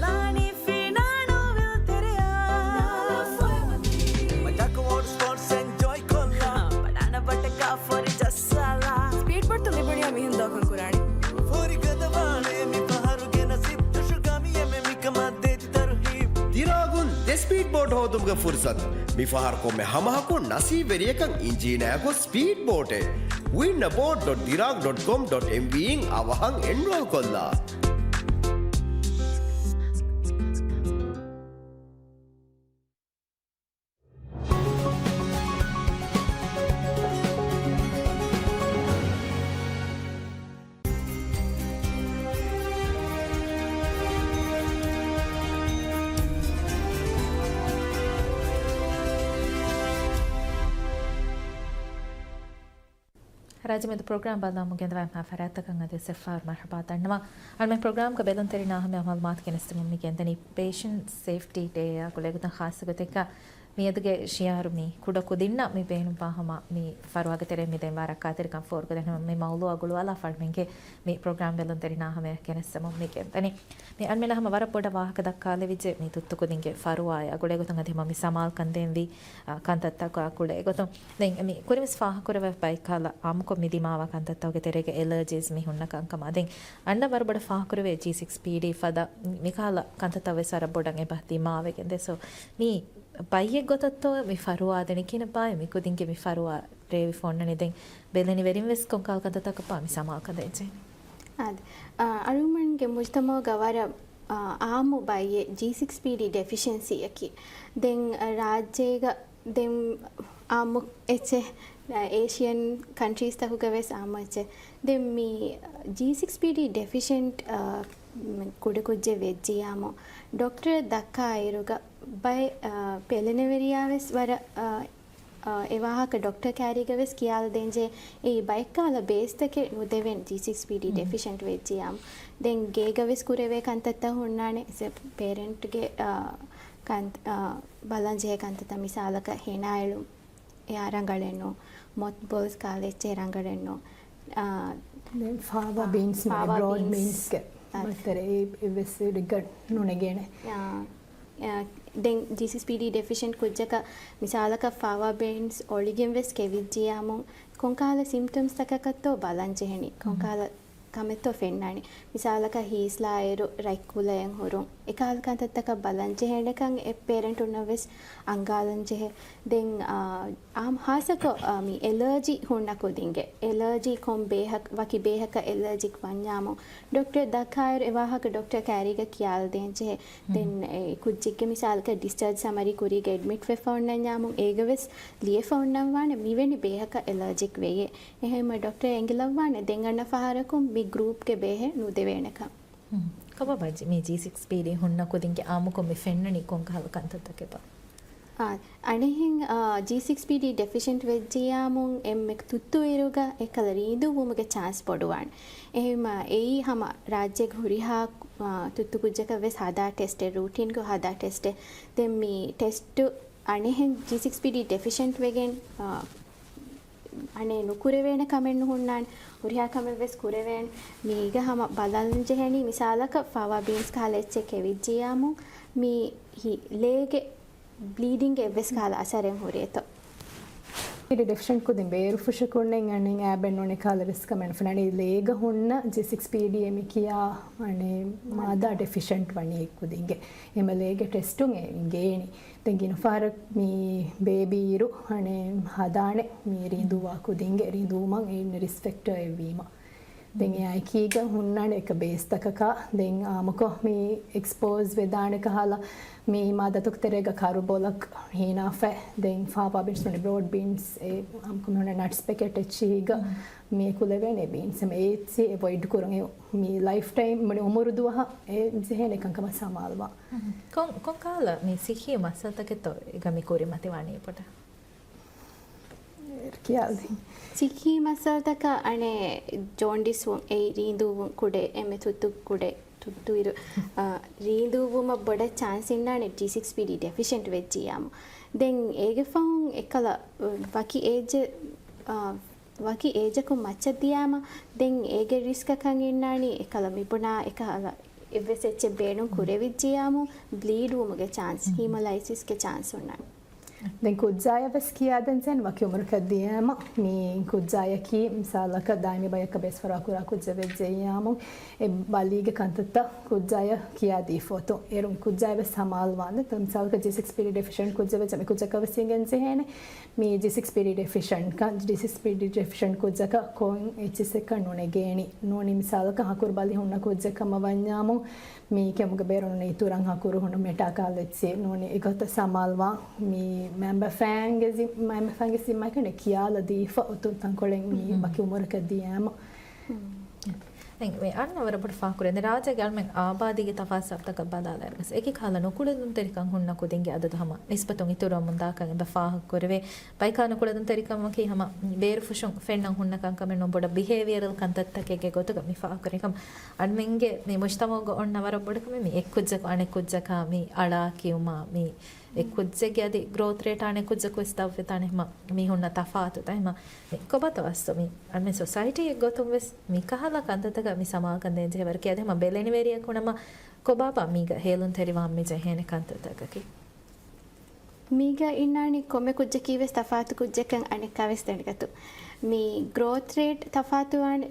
ލާނީ ފިނާނު ވިލް ތެރެޔާ ނާ ފޮއެމަތީ. މަޖާކު ވޯޓް ސްޕޯޓްސް އެންޖޯއި ކޮށްލާ. ބަނާނަ ބަޓަކާ ފޮރި ޖައްސަލާ. ސްޕީޑް ބޯޓްތައް ލިބުނިޔާ މިހެން ދޯކަން ކުރާނީ. ފޯރި ގަދަވާނެ މި ފަހަރުގެ ނަސީބް ދުށު ގަމިއެމެ މިކަމަށް ދޭތި ތަރުހީބް. ދިރާގުން ދެ ސްޕީޑް ބޯޓް ހޯދުމުގެ ފުރުސަތު. މި ފަހަރު ކޮންމެ ހަމަހަކު ނަސީބްވެރިޔަކަށް އިންޖީނާއެކު ސްޕީޑް ބޯޓެއް. ވިން އަ ބޯޓް ޑޮޓް ދިރާގް ޑޮޓް ކޮމް ޑޮޓް އެމްވީ އިން އަވަހަށް އެންރޯލް ކޮށްލާ. ރާއްޖެމެދު ޕްރޮގްރާމް ބައްލަވަމުން ގެންދަވާ މާ ފަރާތްތަކަށް އަދިވެސް އެއްފަހަރު މަރުޙަބާ ދަންނަވަން. އަޅުމެން ޕްރޮގްރާމްގެ ބެލުންތެރިންނަށް އަހަމިއްޔަތު މަޢުލޫމާތު ގެނެސްދެމުން މި ގެންދަނީ ޕޭޝަންޓް ސޭފްޓީ ޑޭއާ ގުޅޭގޮތުން ޚާއްޞަ ގޮތެއްގަ މިއަދުގެ ޝިއާރު މި ކުޑަ ކުދިންނަށް މި ބޭނުންވާ ހަމަ މި ފަރުވާގެ ތެރެއިން މި ދެން ވާ ރައްކާތެރިކަން ފޯރުކޮށްދޭން ހަމަ މި މައުޟޫޢާ ގުޅުވާލާފަ އަޅުމެންގެ މި ޕްރޮގްރާމް ބެލުންތެރިންނާ ހަމަޔަށް ގެނެސްދެމުން މި ގެންދަނީ. މި އަޅުމެންނަށް ހަމަ ވަރަށް ބޮޑަށް ވާހަކަ ދައްކާލެވިއްޖެ މި ތުއްތު ކުދިންގެ ފަރުވާއާ ގުޅޭގޮތުން އަދި ހަމަ މި ސަމާލުކަން ދޭންވީ، އާ، ކަންތައްތަކާ ގުޅޭގޮތުން. ދެން މި ކުރިންވެސް ފާހަގަކުރެވޭ ބައެއް ކަހަލަ އާއްމުކޮށް މި ދިމާވާ ކަންތައްތަކުގެ ތެރޭގަ އެލަރޖީސް މި ހުންނަ ކަންކަމާ. ދެން އަންނަ ވަރަށް ބޮޑަށް ފާހަގަކުރެވޭ ޖީ ސިކްސް ޕީޑީ ފަދަ މިކަހަލަ ކަންތައްތައް ވެސް ވަރަށް ބޮޑަށް އެބަ ދިމާވެގެން ދޭ. ސޯ މި ބައްޔެއް ގޮތަށްތޯ މި ފަރުވާ ދެނެ ކިހިނެއްބާއޭ މި ކުދިންގެ މި ފަރުވާ ރޭވިފަ އޮންނަނީ؟ ދެން ބެލެނިވެރިން ވެސް ކޮންކަހަލަ ކަންތައްތަކަށްބާ މި ސަމާލުކަން ދޭންޖެހެނީ؟ އާދެ. އަ، އަޅުގަނޑުމެންގެ މުޖްތަމަޢުގަ ވަރަށް، އަ، އާއްމު ބައްޔެއް ޖީ ސިކްސް ޕީޑީ ޑެފިޝެންސީއަކީ. ދެން، އަ، ރާއްޖޭގަ ދެން އާއްމު އެއްޗެއް، އ، އޭޝިއަން ކަންޓްރީސްތަކުގަ ވެސް އާއްމު އެއްޗެއް. ދެން މި ޖީ ސިކްސް ޕީޑީ ޑެފިޝެންޓް، އ، މި ކުޑަކުއްޖެއް ވެއްޖިއްޔާމު ޑޮކްޓަރަށް ދައްކާއިރުގަ ބައެއް، އަ، ޕެލެނެވެރިޔާ ވެސް ވަރަށް، އަ، އަ، އެ ވާހަކަ ޑޮކްޓަރ ކާރީގަ ވެސް ކިޔާލަދޭންޖެހޭ. އެއީ ބައެއްކަހަލަ ބޭސްތަކެއް ނުދެވޭނެ ޖީ ސިކްސް ޕީޑީ ޑެފިޝެންޓް ވެއްޖިއްޔާމު. ދެން ގޭގަ ވެސް ކުރެވޭ ކަންތައްތައް ހުންނާނެ. ޕޭރެންޓްގެ، އަ، ކަން-، އަ، ބަލަންޖެހޭ ކަންތައްތައް މިސާލަކަށް ހޭނާއެޅުން އެއާ ރަނގަޅެއްނު، މޮތް ބޯލްސް ކާލެއްޗޭ ރަނގަޅެއްނު. އާ، ދެން ފާވާ އާ، ބީންސް މަނި ފާވާ ބްރޯޑް ބީންސް. ބީންސްގެ އާ. މައްތަރެ އެ، އެއްވެސް ރިގަޑް ނުނެގޭނެ. އާ، އާ، ދެން ޖީ ސިކްސް ޕީޑީ ޑެފިޝެންޓް ކުއްޖަކަށް މިސާލަކަށް ފާވާ ބީންސް އޮޅިގެން ވެސް ކެވިއްޖިއްޔާމު ކޮންކަހަލަ ސިމްޕްޓަމްސްތަކަކަށްތޯ ބަލަން ޖެހެނީ؟ ކޮންކަހަލަ ކަމެއްތޯ ފެންނާނީ؟ މިސާލަކަށް ހީސްލާއިރު ރަތްކުލައެއް ހުރުން، އެކަހަލަ ކަންތައްތަކަށް ބަލަން ޖެހޭނެކަން އެ ޕޭރެންޓުންނަށް ވެސް އަންގާލަން ޖެހޭ. ދެން، އާ، އާ، ހާއްސަކޮށް، އާ، މި އެލަރޖީ ހުންނަ ކުދިންގެ، އެލަރޖީ ކޮން ބޭހަކަ-، ވަކި ބޭހަކަށް އެލަރޖިކް ވަންޏާމު، ޑޮކްޓަރަށް ދައްކާއިރު އެ ވާހަކަ ޑޮކްޓަރ ކާރީގަ ކިޔާލަދޭންޖެހޭ. ދެން އެ ކުއްޖެއްގެ މިސާލަކަށް ޑިސްޗާޖް ސަމަރީ ކުރީގަ އެޑްމިޓް ވެފަ އޮންނަންޏާމު އޭގަ ވެސް ލިޔެފަ އޮންނަންވާނެ މިވެނި ބޭހަކަށް އެލަރޖިކް ވެޔޭ. އެހެންމަ ޑޮކްޓަރ އެނގިލައްވާނެ ދެން އަންނަ ފަހަރަކުން މި ގްރޫޕްގެ ބޭހެއް ނުދެވޭނެކަން. ހުން. ކޮބާ ބައްޖެ މި ޖީ ސިކްސް ޕީޑީ ހުންނަ ކުދިންގެ އާއްމުކޮށް މި ފެންނަނީ ކޮންކަހަލަ ކަންތައްތަކެއްބާ؟ އާ، އަނެއްހެން، އާ، ޖީ ސިކްސް ޕީޑީ ޑެފިޝެންޓް ވެއްޖިއްޔާމުން އެންމެ ތުއްތުއިރުގަ އެކަލަ ރީނދޫ ވުމުގެ ޗާންސް ބޮޑުވާނެ. އެހެންމަ އެއީ ހަމަ ރާއްޖޭގެ ހުރިހާ، އާ، ތުއްތު ކުއްޖަކަށް ވެސް ހަދާ ޓެސްޓެއް، ރޫޓީންގެ ހަދާ ޓެސްޓެއް. ދެން މި ޓެސްޓު އަނެއްހެން ޖީ ސިކްސް ޕީޑީ ޑެފިޝެންޓް ވެގެން، އާ، އަނެއް ނުކުރެވޭނެ ކަމެއް ނުހުންނާނެ. ހުރިހާ ކަމެއް ވެސް ކުރެވޭނެ. މީގަ ހަމަ ބަލަން ޖެހެނީ މިސާލަކަށް ފާވާ ބީންސް ކަހަލަ އެއްޗެއް ކެވިއްޖިއްޔާމު މި ހި-، ލޭގެ ބްލީޑިންގ އެއްވެސް ކަހަލަ އަސަރެއް ހުރޭތޯ. ޕީޑީ ޑެފިޝެންޓް ކުދިން ބޭރުފުށި ކުންނެއް އަނެއް އާބެއް ނޫނެ ކަހަލަ ވެސް ކަމެއް ނުފެންނާނެ. ލޭގަ ހުންނަ ޖީ ސިކްސް ޕީޑީ އެ މި ކިޔާ އަނެއް މާދާ ޑެފިޝެންޓް ވަނީ ކުދިންގެ. އެމަ ލޭގެ ޓެސްޓުން އެ އިނގޭނީ. ދެން ގިނަ ފަހަރަށް މި ބޭބީ އިރު އަނެއް ހަދާނެ މި ރީނދޫވާ ކުދިންގެ ރީނދޫމަށް އެ ރިސްކް ފެކްޓަރ އެއްވީމަ. ދެން އެއާއެކީގަ ހުންނާނެ އެކަ ބޭސްތަކަކާ. ދެން އާއްމުކޮށް މި އެކްސްޕޯޒް ވެދާނެ ކަހަލަ މި މާދަތަކު ތެރޭގަ ކަރުބޮލަކް ހީނާފަ. ދެން ފާވާ ބީންސް ނޫނީ ބްރޯޑް ބީންސް އެ އާއްމުކޮށް ނޫނީ ނަޓްސް ޕެކެޓް އެއްޗިހީގަ މި ކުލެވޭނެ ބީންސް އެ އެއްޗި އެވޮއިޑް ކުރުން އެ މި ލައިފް ޓައިމް މުޅި އުމުރު ދުވަހަށް އެ ޖެހޭނެ ކަންކަމަށް ސަމާލުވާ. ކޮން، ކޮން ކަހަލަ މި ސިއްހީ މައްސަލަތަކެއްތޯ އޭގަ މި ކުރިމަތިވާނީ އެބަހުރި؟ ކިޔާލި. ސިއްހީ މައްސަލަތަކަށް އަނެއް ޖޯންޑިސް ވުން، އެއީ ރީނދޫ ވުން ކުޑެ، އެންމެ ތުއްތު ކުޑެ، ތުއްތުއިރު، އާ، ރީނދޫ ވުމަށް ބޮޑަށް ޗާންސް އިންނާނެ ޖީ ސިކްސް ޕީޑީ ޑެފިޝެންޓް ވެއްޖިއްޔާމު. ދެން އޭގެ ފަހުން އެކަލަ، އަ، ވަކި އޭޖެއް، އާ، ވަކި އޭޖަކުން މައްޗަށް ދިޔާމަ، ދެން އޭގެ ރިސްކަކަށް އިންނާނީ އެކަލަ މިބުނާ އެކަހަލަ އެއްވެސް އެއްޗެއް ބޭނުން ކުރެވިއްޖިއްޔާމު، ބްލީޑް ވުމުގެ ޗާންސް، ހީމަލައިސިސްގެ ޗާންސް އޮންނާނެ. ދެން ކުއްޖާޔަށް ވެސް ކިޔާދޭންޖެހޭނެ ވަކި އުމުރަކަށް ދިޔައިމަ، މި ކުއްޖާޔަކީ މިސާލަކަށް ދާއިމީ ބަޔަކަށް ބޭސް ފަރުވާ ކުރާ ކުއްޖެއް ވެއްޖެއްޔާމު، އެ ބަލީގެ ކަންތައްތައް ކުއްޖާޔަށް ކިޔާދީފަ އޮތުން. އޭރުން ކުއްޖާޔަށް ވެސް ސަމާލުވާނެ. މިސާލަކަށް ޖީ ސިކްސް ޕީޑީ ޑެފިޝަންޓް ކުއްޖެއް ވެއްޖެ މި ކުއްޖަކަށް ވެސް އިނގެން ޖެހޭނެ. މި ޖީ ސިކްސް ޕީޑީ ޑެފިޝަންޓް ކަން، ޖީ ސިކްސް ޕީޑީ ޑެފިޝަންޓް ކުއްޖަކަށް ކޮން އެއްޗިސްއެއްކަން ނުނެގޭނީ. ނޫނީ މިސާލަކަށް ހަކުރު ބަލި ހުންނަ ކުއްޖެއް ކަމަށް ވަންޏާމު، މީ ކެމުގެ ބޭރުން އިތުރަށް ހަކުރު ހުންނު މެޓާ ކަހަލަ އެއްޗެއް ނޫނީ އެގޮތަށް ސަމާލުވާ. މި މެމްބަރ ފައިންގެ ޒި-، މެމްބަރ ފައިންގެ ޒިންމާއަކަށް ކިޔާލަ ދީފަ އޮތުން ތަންކޮޅެއް މީ ވަކި އުމުރަކަށް ދިޔައިމަ. ދެން މި އަންނަ ވަރަށް ބޮޑު ފާހަގަކުރެވޭ. ރާއްޖޭގެ އަޅުމެން އާބާދީގެ ތަފާތު ސަބަބުތަކަށް ބަލާލާއިރު ވެސް އެކި ކަހަލަ ނުކުޅެދުންތެރިކަން ހުންނަ ކުދިންގެ އަދަދު ހަމަ ނިސްބަތުން އިތުރަމުން ދާކަން އެބަ ފާހަގަކުރެވޭ. ބައިކާ ނުކުޅެދުންތެރިކަމަކީ ހަމަ ބޭރުފުށުން ފެންނަން ހުންނަ ކަންކަމެއް ނޫން، ބޮޑަށް ބިހޭވިއަރަލް ކަންތައްތަކެއްގެ ގޮތުގަ މި ފާހަގަކުރެވޭ. އަންމެންގެ މި މުޖްތަމަޢުގަ އޮންނަ ވަރަށް ބޮޑު ކަމެއް މި އެއްކުއްޖަކު އަނެއްކުއްޖަކާ މި އަޅާ ކިޔުމާ މި އެ ކުއްޖެއްގެ އަދި ގްރޯތް ރޭޓް އަނެއް ކުއްޖަކު ވެސް ދަށްވެދާނެ ހަމަ މި ހުންނަ ތަފާތުތައް ހަމަ މި ކޮބާތޯ އަސްލު މި އަންމެ ސޮސައިޓީއެއް ގޮތުން ވެސް މި ކަހަލަ ކަންތައްތަކަށް މި ސަމާލުކަން ދޭންޖެހޭ ވަރަކީ އަދި ހަމަ ބެލެނިވެރިޔަކު ނަމަ ކޮބާބާ މީގަ ހޭލުންތެރިވާން މި ޖެހޭނެ ކަންތައްތަކަކީ. މީގަ އިންނާނީ ކޮންމެ ކުއްޖަކީ ވެސް ތަފާތު ކުއްޖަކަށް އަނެއްކާ ވެސް ދެނެގަތު. މި ގްރޯތް ރޭޓް ތަފާތުވާނެ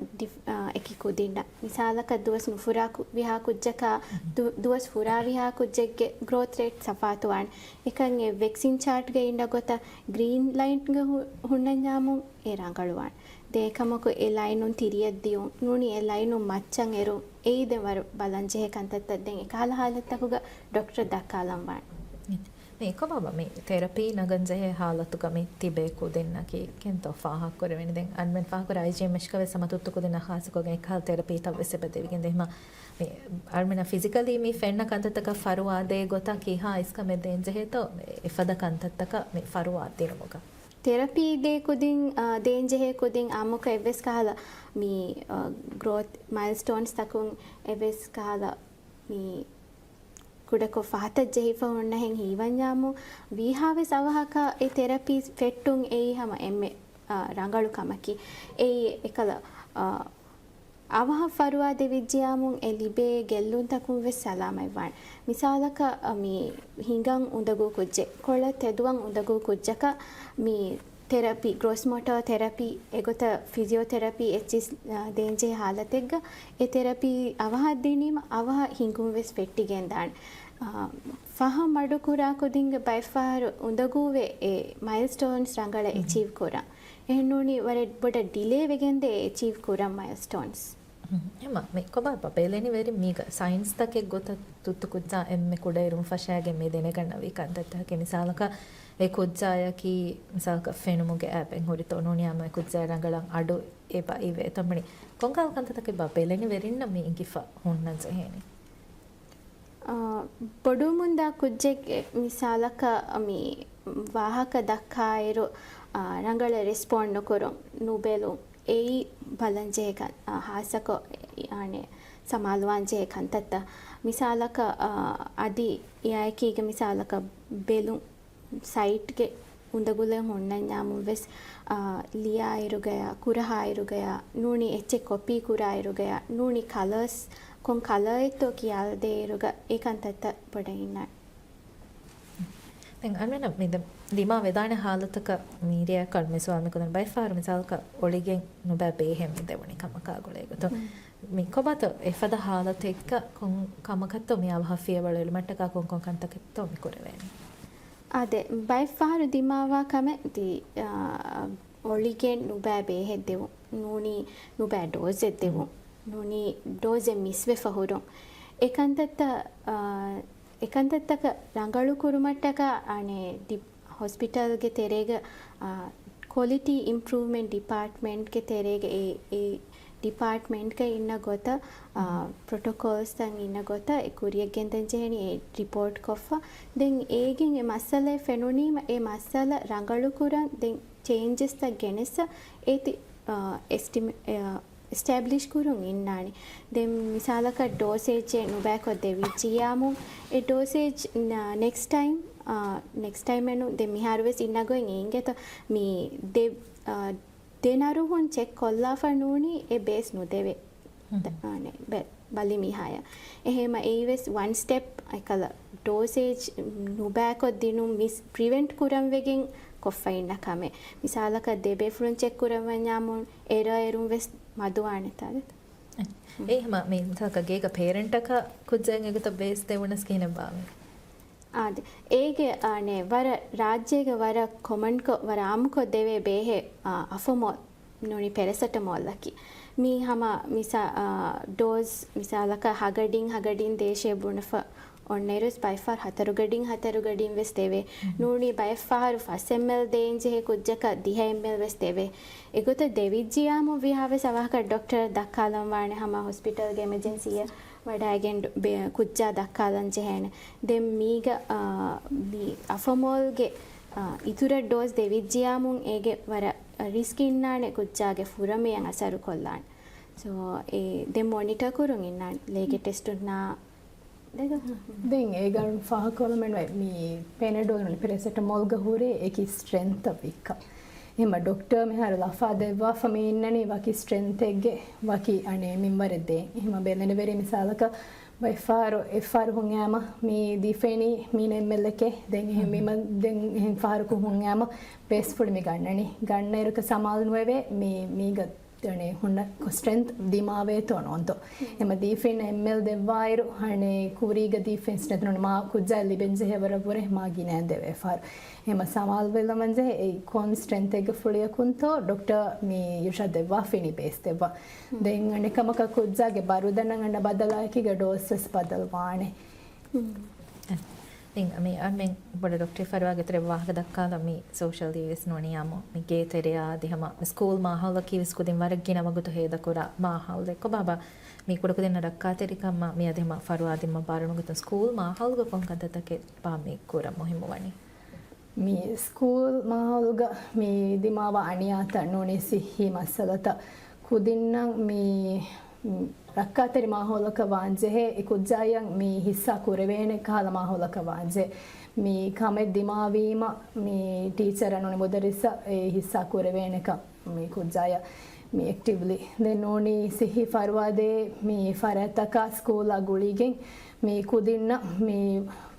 އެކި ކުދިންނަށް. މިސާލަކަށް ދުވަސް ނުފުރާ ކު-، ވިހާ ކުއްޖަކާ، ދު-، ދުވަސް ފުރާ ވިހާ ކުއްޖެއްގެ ގްރޯތް ރޭޓް ތަފާތުވާނެ. އެކަން އެ ވެކްސިން ޗާޓްގަ އިންނަ ގޮތަށް ގްރީން ލައިންގަ ހު-، ހުންނަންޏާމު އެ ރަނގަޅުވާން. ދޭކަމަކު އެ ލައިނުން ތިރިއަށް ދިޔުން ނޫނީ އެ ލައިނުން މައްޗަށް އެރުން. އެއީ ދެން ވަރަށް ބަލަންޖެހޭ ކަންތައްތައް. ދެން އެކަހަލަ ހާލަތްތަކުގަ ޑޮކްޓަރަށް ދައްކާލަން ވާން. މި ކޮބާބާ މި ތެރަޕީ ނަގަންޖެހޭ ހާލަތުގަ މި ތިބޭ ކުދިންނަކީ ކެންތޯ ފާހަގަކުރެވެނީ؟ ދެން އަންމެން ފާހަގަކުރާ އައިޖީއެމް އެޗްގަ ވެސް ހަމަ ތުއްތު ކުދިންނަށް ޚާއްސަކޮށްގެން އެކަހަލަ ތެރަޕީތައް ވެސް އެބަ ދެވިގެން ދޭ. ހަމަ މި އަޅުމެންނަށް ފިޒިކަލީ މި ފެންނަ ކަންތައްތަކަށް ފަރުވާދޭ ގޮތަށް ކިހާ އިސްކަމެއް ދޭންޖެހޭތޯ އެފަދަ ކަންތައްތަކަށް މި ފަރުވާ ދިނުމުގަ؟ ތެރަޕީ ދޭ ކުދިން، އާ، ދޭންޖެހޭ ކުދިން އާއްމުކޮށް އެއްވެސް ކަހަލަ މި، އާ، ގްރޯތް މައިލްސްޓޯންސް ތަކުން އެއްވެސް ކަހަލަ މި ކުޑަކޮށް ފަހަތަށް ޖެހިފަ ހުންނަހެން ހީވަންޏާމު، ވީހާވެސް އަވަހަކަށް އެ ތެރަޕީ ފެއްޓުން އެއީ ހަމަ އެންމެ، އާ، ރަނގަޅު ކަމަކީ. އެއީ އެކަލަ، އާ، އަވަހަށް ފަރުވާ ދެވިއްޖިޔާމު އެ ލިބޭ ގެއްލުންތަކުން ވެސް ސަލާމަތްވާން. މިސާލަކަށް، އަ، މި ހިނގަން އުނދަގޫ ކުއްޖެއް، ކޮޅަށް ތެދުވަން އުނދަގޫ ކުއްޖަކަށް މި ތެރަޕީ، ގްރޯސް މޯޓާ ތެރަޕީ އެގޮތަށް ފިޒިއޯ ތެރަޕީ އެއްޗިސް، އަ، ދޭންޖެހޭ ހާލަތެއްގަ އެ ތެރަޕީ އަވަހަށް ދިނީމަ އަވަހަށް ހިނގުން ވެސް ފެއްޓިގެންދާނެ. އަ، ފަހަށް މަޑުކުރާ ކުދިންގެ ބައެއްފަހަރު އުނދަގޫވެ އެ މައިލްސްޓޯންސް ރަނގަޅަށް އެޗީވް ކުރަން. އެހެންނޫނީ ވަރަށް ބޮޑަށް ޑިލޭ ވެގެންދޭ އެޗީވް ކުރަން މައިލްސްޓޯންސް. ހުން. ހަމަ މި ކޮބާބާ ބެލެނިވެރިން މީގަ ސައިންސްތަކެއް ގޮތަށް ތުއްތު ކުއްޖާ އެންމެ ކުޑައިރުން ފަށާގެން މި ދެނެގަންނަވި ކަންތައްތަކަކީ މިސާލަކަށް އެ ކުއްޖާޔަކީ މިސާލަކަށް ފެނުމުގެ އެބައިން ހުރިތޯ ނޫނީ ހަމަ އެ ކުއްޖާ ރަނގަޅަށް އަޑު އެބަ އިވޭތޯ މަނި ކޮންކަހަލަ ކަންތައްތަކެއްބާ ބެލެނިވެރިންނަށް މި އިނގިފަ ހުންނަން ޖެހޭނީ؟ އާ، ބޮޑުވުމުންދާ ކުއްޖެއްގެ މިސާލަކަށް މި ވާހަކަ ދައްކާއިރު، އާ، ރަނގަޅަށް ރެސްޕޮންޑް ނުކުރުން، ނުބެލުން، އެއީ ބަލަންޖެހޭ ކަން، އާ، ހާއްސަކޮށް، އާނެ، ސަމާލުވާންޖެހޭ ކަންތައްތައް. މިސާލަކަށް، އާ، އަދި އެއާއެކީގެ މިސާލަކަށް ބެލުން، ސައިޓްގެ އުނދަގުލެއް ހުންނަންޏާމުން ވެސް، އާ، ލިޔާއިރުގަޔާ، ކުރަހާއިރުގަޔާ، ނޫނީ އެއްޗެއް ކޮޕީ ކުރާއިރުގަޔާ، ނޫނީ ކަލާސް، ކޮން ކަލާއެއްތޯ ކިޔާލަދޭއިރުގަ އެ ކަންތައްތައް ބޮޑަށް އިންނާނެ. ދެން އަންމެނަށް މި ދެ-، ދިމާވެދާނެ ހާލަތަކަށް މީރިއާ ކަޅު މި ސުވާލު މި ކުދިން ބައެއްފަހަރު މިސާލަކަށް އޮޅިގެން ނުބައި ބޭހެއް މި ދެވުނީ ކަމަކާ ގުޅޭ ގޮތުން. މި ކޮބާތޯ އެފަދަ ހާލަތެއްގަ ކޮން ކަމަކަށްތޯ މި އަވަހަށް ފިޔަވަޅު އެޅުމަށްޓަކާ ކޮން ކޮން ކަންތަކެއްތޯ މި ކުރެވޭނީ؟ އާދެ، ބައެއްފަހަރު ދިމާވާ ކަމެއް ތި، އާ، އޮޅިގެން ނުބައި ބޭހެއް ދެވުން، ނޫނީ ނުބައި ޑޯޒެއް ދެވުން، ނޫނީ ޑޯޒެއް މިސްވެފަ ހުރުން. އެކަންތައްތައް، އާ، އެކަންތައްތަކަށް ރަނގަޅު ކުރުމަށްޓަކާ، އަނެއް ޑި-، ހޮސްޕިޓަލްގެ ތެރޭގަ، އާ، ކޮލިޓީ އިމްޕްރޫވްމަންޓް ޑިޕާޓްމަންޓްގެ ތެރޭގަ އެ، އެ ޑިޕާޓްމަންޓްގަ އިންނަ ގޮތަށް، އާ، ޕްރޮޓޮކޯލްސްތައް އިންނަ ގޮތަށް އެ ކުރިޔަށް ގެންދަން ޖެހެނީ އެ ރިޕޯޓް ކޮށްފަ. ދެން އޭގެން އެ މައްސަލައެއް ފެނުނީމަ، އެ މައްސަލަ ރަނގަޅު ކުރަން ދެން ޗޭންޖެސްތައް ގެނެސް އޭތި، އާ، އެސްޓިމެ-، އާ، އެސްޓެބްލިޝް ކުރުން އިންނާނެ. ދެން މިސާލަކަށް ޑޯސޭޖެއް ނުބައިކޮށް ދެވިއްޖިޔާމު، އެ ޑޯސޭޖް ނ-، ނެކްސްޓް ޓައިމް، އާ، ނެކްސްޓް ޓައިމް އެނު ދެން މިހާރު ވެސް އިންނަ ގޮތް އިނގޭތޯ މި ދެ، އާ، ދެ ނަރުހުން ޗެކް ކޮށްލާފަ ނޫނީ އެ ބޭސް ނުދެވޭ. އާނެ، ބެ-، ބަލި މިހާޔަށް. އެހެމަ އެއީ ވެސް ވަން ސްޓެޕް އެކަލަ ޑޯސޭޖް ނުބައިކޮށް ދިނުން މިސް ޕްރިވެންޓް ކުރަން ވެގެން ކޮށްފަ އިންނަ ކަމެއް. މިސާލަކަށް ދެ ބޭފުޅުން ޗެކް ކުރަން ވަންޏާމުން އެރަ އެރުން ވެސް މަދުވާނެތާ ދެތަ؟ އެ ހަމަ މި މިސާލަކަށް ގޭގަ ޕޭރެންޓަކަށް ކުއްޖާއަށް އެގޮތަށް ބޭސް ދެވުނަސް ކިހިނެއް ބާވެ؟ އާދެ، އޭގެ އާނެ ވަރަށް ރާއްޖޭގެ ވަރަށް ކޮމަންކޮށް، ވަރަށް އާއްމުކޮށް ދެވޭ ބޭހެއް، އާ، އަފޮމޯލް ނޫނީ ޕެރެސެޓަމޯލްއަކީ. މީ ހަމަ މިސާ-، އާ، ޑޯޒް މިސާލަކަށް ހަގަޑިން ހަގަޑިން ދޭށޭ ބުނެފަ އޮންނައިރުވެސް ބައެއްފަހަރު ހަތަރު ގަޑިން ހަތަރު ގަޑިން ވެސް ދެވޭ. ނޫނީ ބައެއްފަހަރު ފަސް އެމްއެލް ދޭން ޖެހޭ ކުއްޖަކަށް ދިހަ އެމްއެލް ވެސް ދެވޭ. އެގޮތަށް ދެވިއްޖިޔާމު ވިހާވެސް އަވަހަކަށް ޑޮކްޓަރަށް ދައްކާލަން ވާނެ ހަމަ ހޮސްޕިޓަލްގެ އެމަޖެންސީއަށް ވަޑައިގެން ބެ-، ކުއްޖާ ދައްކާލަން ޖެހޭނެ. ދެން މީގަ، އާ، މި އަފަމޯލްގެ، އާ، އިތުރަށް ޑޯޒް ދެވިއްޖިޔާމު އޭގެ ވަރަށް ރިސްކް އިންނާނެ ކުއްޖާގެ ފުރަމެޔަށް އަސަރު ކޮށްލާނެ. ސޯ، އެ ދެން މޮނިޓަ ކުރުން އިންނާނެ ލޭގެ ޓެސްޓުންނާ ދެގަ. ދެން އޭގަނޑު ފާހަގަކޮށްލަމެން މި ޕެނެޑޯލް ނޫނީ ޕެރެސެޓަމޯލްގަ ހުރޭ އެކި ސްޓްރެންތަށް ވިއްކަ. އެހެމަ ޑޮކްޓަރ މިހާރު ލަފާ ދެއްވާފަ މި އިންނަނީ ވަކި ސްޓްރެންތެއްގެ ވަކި އަނެއް މިންވަރެއް ދޭ. އެހެމަ ބެލެނިވެރި މިސާލަކަށް ބައެއްފަހަރު އެއްފަހަރު ހުން އައިމަ މި ދީފައިނީ މީނަ އެމްއެލްއެކޭ. ދެން އެހެން މިމަ-، ދެން އެހެން ފަހަރަކު ހުން އައިމަ ބޭސްފުޅި މި ގަންނަނީ. ގަންނައިރު ސަމާލު ނުވެވޭ މި، މީގަ އަނެއް ހުންނަ ސްޓްރެންތް ދިމާވޭތޯ ނޯންތޯ. އެމަ ދީފައިން އެމްއެލް ދެއްވާއިރު، އަނެއް ކުރީގަ ދީފައިން ސްޓްރެންތް ނޫނީ މާ ކުއްޖާ ލިބެން ޖެހޭ ވަރަށް ވުރެ މާ ގިނައިން ދެވޭފަ. އެމަ ސަމާލުވެލަމަން ޖެހޭ އެއީ ކޮން ސްޓްރެންތެއްގެ ފުޅިއަކުންތޯ ޑޮކްޓަރ މި އިރުޝާދް ދެއްވާފައިނީ ބޭސް ދެއްވާ. ދެން އަނެއް ކަމަކަށް ކުއްޖާގެ ބަރުދަންނަށް އަންނަ ބަދަލާއެކީގަ ޑޯސް ވެސް ބަދަލުވާނެ. ދެން މި އަންމެން ބޮޑަށް ޑޮކްޓަރ ފަރުވާގެ ތެރެ ވާހަކަ ދައްކާލަ މި ސޯޝަލް ދީވެސް ނޫނީ އާއްމު މި ގޭތެރެއާ އަދި ހަމަ ސްކޫލް މާހައުލަކީ ވެސް ކުދިން ވަރަށް ގިނަ ވަގުތު ހޭދަކުރާ މާހައުލެއް. ކޮބާބާ މި ކުޑަކުދިންނަށް ރައްކާތެރިކަމާ މި އަދި ހަމަ ފަރުވާ ދިންމަ ބާރު ނުގަތުން ސްކޫލް މާހައުލުގަ ކޮން ކަންތައްތަކެއް ބާ މި ކުރަން މުހިއްމު ވަނީ؟ މި ސްކޫލް މާހައުލުގަ މި ދިމާވާ އަނިޔާތައް ނޫނީ ސިއްހީ މައްސަލަތައް ކުދިންނަށް މި ރައްކާތެރި މާހައުލަކަށް ވާންޖެހޭ، އެ ކުއްޖާއަށް މި ހިއްސާ ކުރެވޭނެ ކަހަލަ މާހައުލަކަށް ވާންޖެހޭ. މި ކަމެއް ދިމާވީމަ، މި ޓީޗަރަށް ނޫނީ މުދައްރިސަށް އެ ހިއްސާ ކުރެވޭނެކަން މި ކުއްޖާއަށް މި އެކްޓިވްލީ. ދެން ނޫނީ ސިއްހީ ފަރުވާދޭ މި ފަރާތްތަކާ ސްކޫލާ ގުޅިގެން މި ކުދިންނަށް މި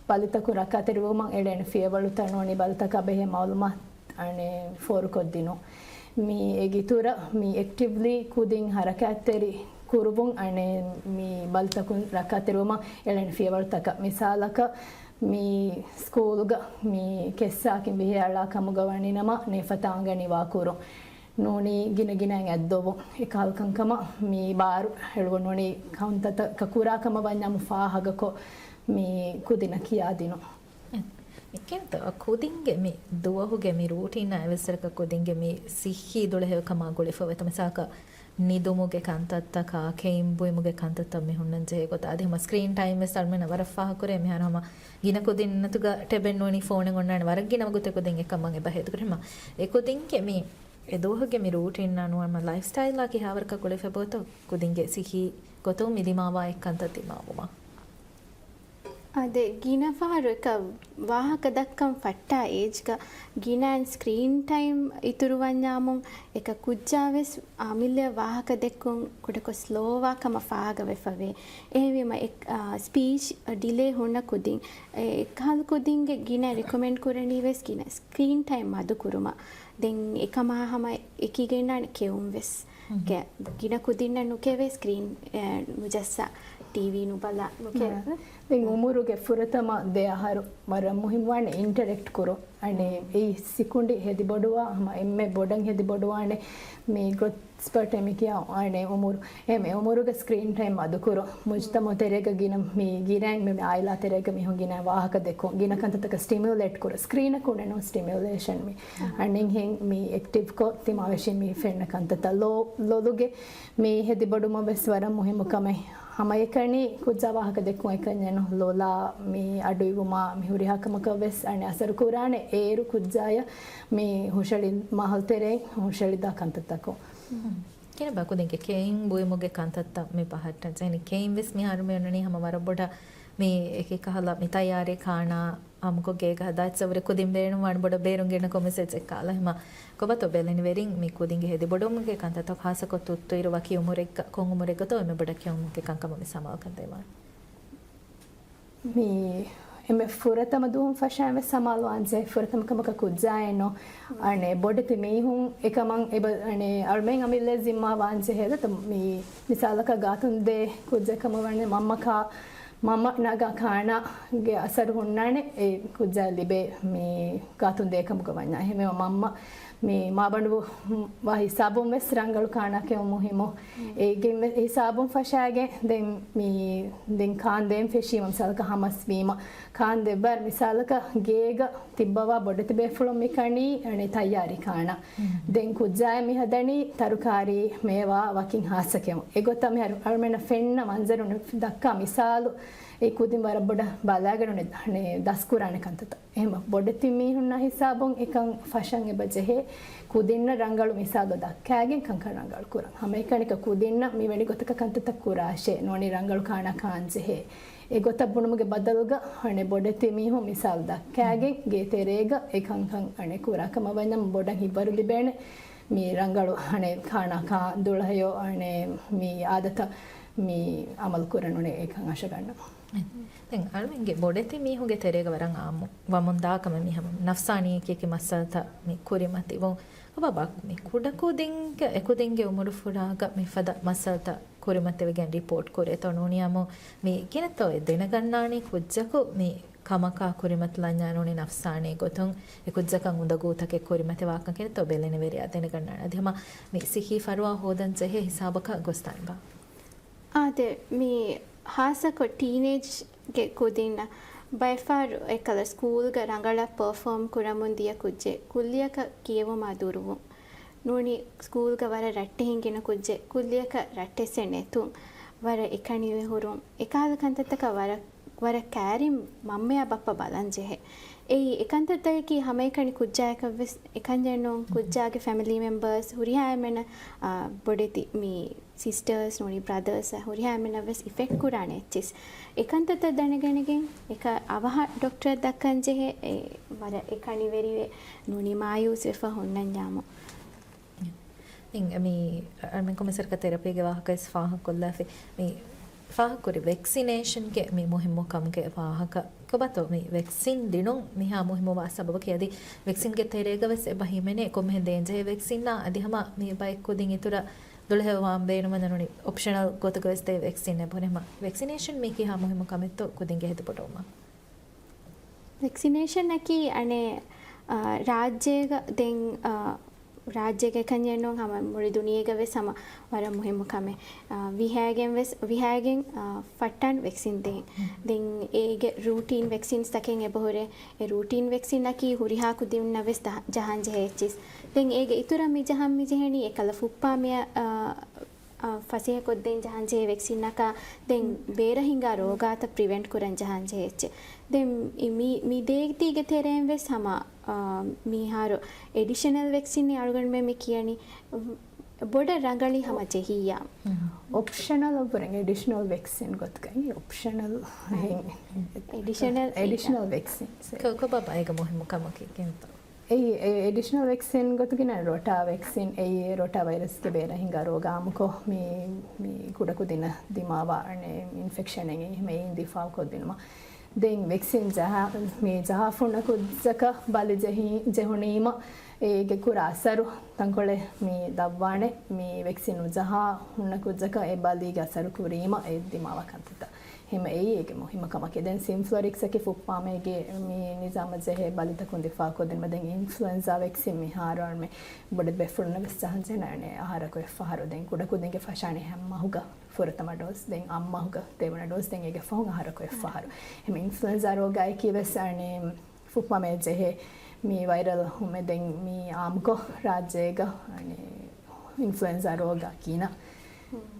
ބަލިތަކުން ރައްކާތެރިވުމަށް އެޅޭނެ ފިޔަވަޅުތައް ނޫނީ ބަލިތަކާ ބެހޭ މައުލޫމާތު އަނެއް ފޯރުކޮށްދިނުން. މި އޭގެ އިތުރަށް މި އެކްޓިވްލީ ކުދިން ހަރަކާތްތެރި ކުރުވުން އަނެއް މި ބަލިތަކުން ރައްކާތެރިވުމަށް އެޅޭނެ ފިޔަވަޅުތަކަށް. މިސާލަކަށް މި ސްކޫލުގަ މި ކެއްސާކިން ބިހި އަޅާ ކަމުގަ ވަނީ ނަމަ ނިފަތާ އަނގަ ނިވާ ކުރުން. ނޫނީ ގިނަ ގިނައިން އަތްދޮވުން. އެކަހަލަ ކަންކަމަށް މި ބާރު އެޅުވަން ނޫނީ ކައުންތައްތަކަށް ކުރާ ކަމަށް ވަންޏާމު ފާހަގަކޮށް މި ކުދިންނަށް ކިޔާދިނުން. ކިންތައް ކުދިންގެ މި ދުވަހުގެ މި ރޫޓީނާ އެއްވެސް ވަރަކަށް ކުދިންގެ މި ސިއްހީ ދުޅަހެޔޮކަމާ ގުޅިފަ ވޭތޯ. މިސާލަކަށް ނިދުމުގެ ކަންތައްތަކާ، ކެއިން ބުއިމުގެ ކަންތައްތައް މި ހުންނަން ޖެހޭ ގޮތަށް. އަދި ހަމަ ސްކްރީން ޓައިމް ވެސް އަޅުމެންނަށް ވަރަށް ފާހަގަކުރޭ. މިހާރު ހަމަ ގިނަ ކުދިން އަތުގަ ޓެބެއް ނޫނީ ފޯނެއް އޮންނާނެ. ވަރަށް ގިނަ ވަގުތެއް ކުދިން އެކަމަށް އެބަ ހޭދަކުރޭ. ހަމަ އެ ކުދިންގެ މި އެ ދުވަހުގެ މި ރޫޓީނާ ނުވަ ހަމަ ލައިފް ސްޓައިލާ ކިހާވަރަކަށް ގުޅިފަ އެބައޮތޯ ކުދިންގެ ސިއްހީ ގޮތުން މި ދިމާވާ އެއްކަންތައް ދިމާވުމަށް. އާދެ، ގިނަ ފަހަރު އެކަ ވާހަކަ ދައްކަން ފައްޓާ އޭޖްގަ ގިނައިން ސްކްރީން ޓައިމް އިތުރުވަންޏާމުން އެކަ ކުއްޖާވެސް އަމިއްލަ ވާހަކަ ދެއްކުން ކުޑަކޮށް ސްލޯވާ ކަމަށް ފާހަގަވެފަވޭ. އެހެންވީމަ އެ، އާ، ސްޕީޗް ޑިލޭ ހުންނަ ކުދިން އެ އެއްކަހަލަ ކުދިންގެ ގިނަ ރެކޮމެންޑް ކުރަނީވެސް ގިނަ ސްކްރީން ޓައިމް މަދު ކުރުމަށް. ދެން އެކަމާ ހަމަ އެކީގައިންނާނެ ކެއުން ވެސް. ގިނަ ކުދިންނަށް ނުކެވޭ ސްކްރީން، އެ، ނުޖައްސާ، ޓީވީ ނުބަލާ، ނުކެ-، ދެން އުމުރުގެ ފުރަތަމަ ދެ އަހަރު ވަރަށް މުހިންމުވާނެ އިންޓަރެކްޓް ކުރުން. އަނެއް އެއީ ސިކުނޑި ހެދި ބޮޑުވާ، ހަމަ އެންމެ ބޮޑަށް ހެދި ބޮޑުވާނެ މި ގްރޯތް ސްޕަޓް އެ މި ކިޔާ އަނެއް އުމުރު. އެ މި އުމުރުގެ ސްކްރީން ޓައިމް މަދުކުރުން. މުޖްތަމަޢު ތެރޭގަ ގިނަ މި ގިނައިން މި އާއިލާ ތެރޭގަ މީހުން ގިނަ ވާހަކަ ދެއްކުން. ގިނަ ކަންތައްތަކަށް ސްޓިމިއުލޭޓް ކުރުން. ސްކްރީނަކު ނެނު ސްޓިމިއުލޭޝަން މި. އަނެއްހެން މި އެކްޓިވްކޮށް ތިމާވެށި މި ފެންނަ ކަންތައްތައް ލޯ-، ލޮލުގެ މި ހެދި ބޮޑުމަށް ވެސް ވަރަށް މުހިއްމު ކަމެއް. ހަމައެކަނި ކުއްޖާ ވާހަކަ ދެއްކުން އެކަންޏެއް ނޫން. ލޮލާ މި އަޑުއިވުމާ މި ހުރިހާ ކަމަކަށް ވެސް އަނެއް އަސަރު ކުރާނެ އޭރު ކުއްޖާޔަށް މި ހުށަހެޅި މާހައުލު ތެރެއިން ހުށަހެޅިދާ ކަންތައްތަކުން. ކިނަބާ ކުދިންގެ ކެއިން ބުއިމުގެ ކަންތައްތައް މި ބަހައްޓަން ޖެހެނީ. ކެއިން ވެސް މިހާރު މި އޮންނަނީ ހަމަ ވަރަށް ބޮޑަށް މި އެކި ކަހަލަ މި ތައްޔާރީ ކާނާ އާއްމުކޮށް ގޭގަ ހަދާ އެއްޗަށް ވުރެ ކުދިން ބޭނުންވާނެ ބޮޑަށް ބޭރުން ގެންނަ ކޮން މެސެޖެއް ކާލަ ހަމަ ކޮބާތޯ ބެލެނިވެރިން މި ކުދިންގެ ހެދި ބޮޑުވުމުގެ ކަންތައްތައް ޚާއްޞަކޮށް ތުއްތުއިރު ވަކި އުމުރެއްގަ ކޮން އުމުރެއްގަތޯ އެންމެ ބޮޑަށް ކެއުމުގެ ކަންކަމަށް މި ސަމާލުކަން ދޭވާނެ. މި އެންމެ ފުރަތަމަ ދުވަހުން ފަށާން ވެސް ސަމާލުވާންޖެހޭ ފުރަތަމަ ކަމަކަށް ކުއްޖާއެއް ނޫން. އަނެއް ބޮޑެތި މީހުން އެކަމަށް އެބަ-، އަނެއް އަޅުމެން އަމިއްލަ ޒިންމާ ވާންޖެހޭ ދަތު މި މިސާލަކަށް ގާތުން ދޭ ކުއްޖެއް ކަމަށް ވަނީ މަންމަ ކާ-، މަންމަ ނަގާ ކާނާގެ އަސަރު ހުންނާނެ އެ ކުއްޖާ ލިބޭ މި ގާތުން ދޭކަމުގަ ވަންޏާ. އެހެންވީމަ މަންމަ މި މާބަނޑު ވާ ހިސާބުން ވެސް ރަނގަޅު ކާނާކެއު މުހިއްމު. އޭގެ ހިސާބުން ފަށާގެން ދެން މި ދެން ކާން ދޭން ފެށީމަ މިސާލަކަށް ހަމަސް ވީމަ ކާން ދެއްވާ މިސާލަކަށް ގޭގަ ތިއްބަވާ ބޮޑެތި ބޭފުޅުން މި ކަނީ އަނެއް ތައްޔާރީ ކާނާ. ދެން ކުއްޖާއަށް މި ހަދަނީ ތަރުކާރީ މޭވާ ވަކިން ހާއްސަކެއުން. އެގޮތަށް މިހާރު އަޅުމެންނަށް ފެންނަ މަންޒަރު ދައްކާ މިސާލު އެ ކުދިން ވަރަށް ބޮޑަށް ބަލާގެން އަނެއް ދަސްކުރާނެ ކަންތައްތައް. އެހެން ބޮޑެތި މީހުންނާ ހިސާބުން އެކަން ފަށަން އެބަ ޖެހޭ. ކުދިންނަށް ރަނގަޅު މިސާލު ދައްކާގެން ކަންކަން ރަނގަޅު ކުރަން. ހަމައެކަނިކަ ކުދިންނަށް މިވެނި ގޮތަކަށް ކަންތައްތައް ކުރާށޭ. ނޫނީ ރަނގަޅު ކާނާ ކާން ޖެހޭ. އެގޮތަށް ބުނުމުގެ ބަދަލުގަ އަނެއް ބޮޑެތި މީހުން މިސާލު ދައްކާގެން ގޭ ތެރޭގަ އެ ކަންކަން އަނެއް ކުރާ ކަމަށް ވަންޏާ ބޮޑަށް ހިތްވަރު ލިބޭނެ. މި ރަނގަޅު އަނެއް ކާނާ ކާ ދުޅަހެޔޮ އަނެއް މި އާދަތައް މި އަމަލު ކުރަން އޮންނަ އެކަން އަށަގަންނަ. ދެން އަޅުމެންގެ ބޮޑެތި މީހުންގެ ތެރޭގަ ވަރަށް އާއްމު ވަމުން ދާ ކަމެއް މި ހަމަ ނަފްސާނީ އެކި އެކި މައްސަލަތައް މި ކުރިމަތިވުން. އޮބާ ބާ މި ކުޑަކުދިންގެ އެކުދިންގެ އުމުރުފުރާގަ މިފަދަ މައްސަލަތައް ކުރިމަތިވެގެން ރިޕޯޓް ކުރޭތޯ ނޫނީ އާއްމު މި ކިނެތޯ އެ ދެނެގަންނާނީ ކުއްޖަކު މި ކަމަކާ ކުރިމަތިލަންޏާ ނޫނީ ނަފްސާނީ ގޮތުން އެ ކުއްޖަކަށް އުނދަގޫތަކެއް ކުރިމަތިވާކަން ކިނެތޯ ބެލެނިވެރިޔާ ދެނެގަންނާނެ. އަދި ހަމަ މި ސިއްހީ ފަރުވާ ހޯދަން ޖެހޭ ހިސާބަކަށް ގޮސްދާނެބާ؟ އާދެ، މި ހާއްސަކޮށް ޓީނޭޖްގެ ކުދިންނަށް ބައެއްފަހަރު އެކަލަ ސްކޫލްގަ ރަނގަޅަށް ޕަރފޯމް ކުރަމުން ދިޔަ ކުއްޖެއް ކުއްލިއަކަށް ކިޔެވުމާ ދުރުވުން. ނޫނީ ސްކޫލްގަ ވަރަށް ރައްޓެހިން ގިނަ ކުއްޖެއް ކުއްލިއަކަށް ރައްޓެއްސެއް ނެތުން، ވަރަށް އެކަނިވެހުރުން، އެކަހަލަ ކަންތައްތަކަށް ވަރަށް، ވަރަށް ކައިރިން މަންމަޔާ ބައްޕަ ބަލަން ޖެހޭ. އެއީ އެކަންތައްތަކަކީ ހަމައެކަނި ކުއްޖާއަކަށްވެސް އެކަންޏެއް ނޫން. ކުއްޖާގެ ފެމިލީ މެމްބަރސް ހުރިހާ އެންމެނަށް، އާ، ބޮޑެތި މި ސިސްޓާސް ނޫނީ ބްރަދާސް ހުރިހާ އެންމެނަށްވެސް އިފެކްޓް ކުރާނެ އެއްޗިސް. އެކަންތައްތައް ދަނެގަނެގެން އެކަ އަވަހަށް ޑޮކްޓަރަށް ދައްކަން ޖެހޭ. އެ ވަރަށް އެކަނިވެރިވެ ނޫނީ މާޔޫސްވެފަ ހުންނަންޏާމު. ދެން މި އަޅުމެން ކޮމިސަރަކަށް ތެރަޕީގެ ވާހަކަވެސް ފާހަގަކޮށްލާފި. މި ފާހަގަކުރި ވެކްސިނޭޝަންގެ މި މުހިއްމުކަމުގެ ވާހަކަ ކޮބާތޯ މި ވެކްސިން ދިނުން މިހާ މުހިއްމުވާ ސަބަބަކީ އަދި ވެކްސިންގެ ތެރޭގަވެސް އެބަ ހިމެނޭ ކޮންމެހެން ދޭންޖެހޭ ވެކްސިންއާ އަދި ހަމަ މި ބައެއް ކުދިން އިތުރަށް ދުޅަހެޔޮވާން ބޭނުމަން ނޫނީ އޮޕްޝަނަލް ގޮތުގަވެސް ދޭ ވެކްސިން އެބަހުރި. ހަމަ ވެކްސިނޭޝަން މީ ކިހާ މުހިއްމު ކަމެއްތޯ ކުދިންގެ ހިތުބޮޑުވުމަށް؟ ވެކްސިނޭޝަންއަކީ އަނެއް، އާ، ރާއްޖޭގަ ދެން، އާ، ރާއްޖޭގެ ކަންޏެއް ނޫން، ހަމަ މުޅި ދުނިޔޭގަވެސް ހަމަ ވަރަށް މުހިއްމު ކަމެއް. އާ، ވިހައިގެން ވެސް، ވިހައިގެން، އާ، ފައްޓާން ވެކްސިން ދޭން. ދެން އޭގެ ރޫޓީން ވެކްސިންސް ތަކެއް އެބަހުރޭ. އެ ރޫޓީން ވެކްސިންއަކީ ހުރިހާ ކުދިންނަށް ވެސް ދަ-، ޖަހަން ޖެހޭ އެއްޗިސް. ދެން އޭގެ އިތުރަށް މި ޖަހަން މި ޖެހެނީ އެކަލަ ފުއްޕާމެއަށް، އާ، އާ، ފަސޭހަކޮށްދޭން ޖަހަންޖެހޭ ވެކްސިންއަކާ، ދެން ބޭރަށް ހިނގާ ރޯގާތައް ޕްރިވެންޓް ކުރަން ޖަހަންޖެހޭ އެއްޗެއް. ދެން މި، މި ދޭތީގެ ތެރެއިން ވެސް ހަމަ، އާ، މިހާރު އެޑިޝަނަލް ވެކްސިން އަޅުގަނޑުމެން މި ކިޔަނީ، ބޮޑަށް ރަނގަޅީ ހަމަ ޖެހިއްޔާ. އޮޕްޝަނަލް އަށްވުރެން އެޑިޝަނަލް ވެކްސިން ގޮތުގައި އޮޕްޝަނަލް، އެޑިޝަނަލް، އެޑިޝަނަލް ވެކްސިން. ކޮ-، ކޮބާބާ އޭގެ މުހިއްމު ކަމަކީ ކިހިނެއްތޯ؟ އެއީ، އެ އެޑިޝަނަލް ވެކްސިން ގޮތުގައި ރޮޓާ ވެކްސިން، އެއީ ރޮޓާ ވައިރަސްގެ ބޭރަށް ހިނގާ ރޯގާ އާއްމުކޮށް، މި، މި ކުޑަކުދިންނަށް ދިމާވާ އަނެއް އިންފެކްޝަނެއް އެހެން ދިފާއުކޮށްދިނުމަށް. ދެން ވެކްސިން ޖަހާ، މި ޖަހާފަ ހުންނަ ކުއްޖަކަށް ބަލި ޖެހި-، ޖެހުނީމަ، އޭގެ ކުރާ އަސަރު ތަންކޮޅެއް މި ދަށްވާނެ. މި ވެކްސިން ނުޖަހާ ހުންނަ ކުއްޖަކަށް އެ ބަލީގެ އަސަރު ކުރީމަ އެ ދިމާވާ ކަންތައްތައް. ހަމަ އެއީ އޭގެ މުހިއްމު ކަމަކީ. ދެން ސިމްފްލޮރިކްސް އަކީ ފުއްޕާމޭގެ މި ނިޒާމަށް ޖެހޭ ބަލިތަކުން ދިފާއުކޮށްދިނުމަށް. ދެން އިންފްލުއެންޒާ ވެކްސިން މިހާރު އަޅުމެން ބޮޑެތި ބޭފުޅުންނަށް ވެސް ޖަހަންޖެހޭނެ އަހަރަކު އެއްފަހަރު. ދެން ކުޑަކުދިންގެ ފަށާނީ ހަ-، މަހުގަ ފުރަތަމަ ޑޯސް، ދެން އަށް މަހުގަ ދެވަނަ ޑޯސް، ދެން އޭގެ ފަހުން އަހަރަކު އެއްފަހަރު. އެހެން އިންފްލުއެންޒާ ރޯގާއަކީ ވެސް އަނެއް ފުއްޕާމޭ ޖެހޭ މި ވައިރަލް ހުމެއް. ދެން މި އާއްމުކޮށް ރާއްޖޭގަ އަނެއް އިންފްލުއެންޒާ ރޯގާ ކިނަ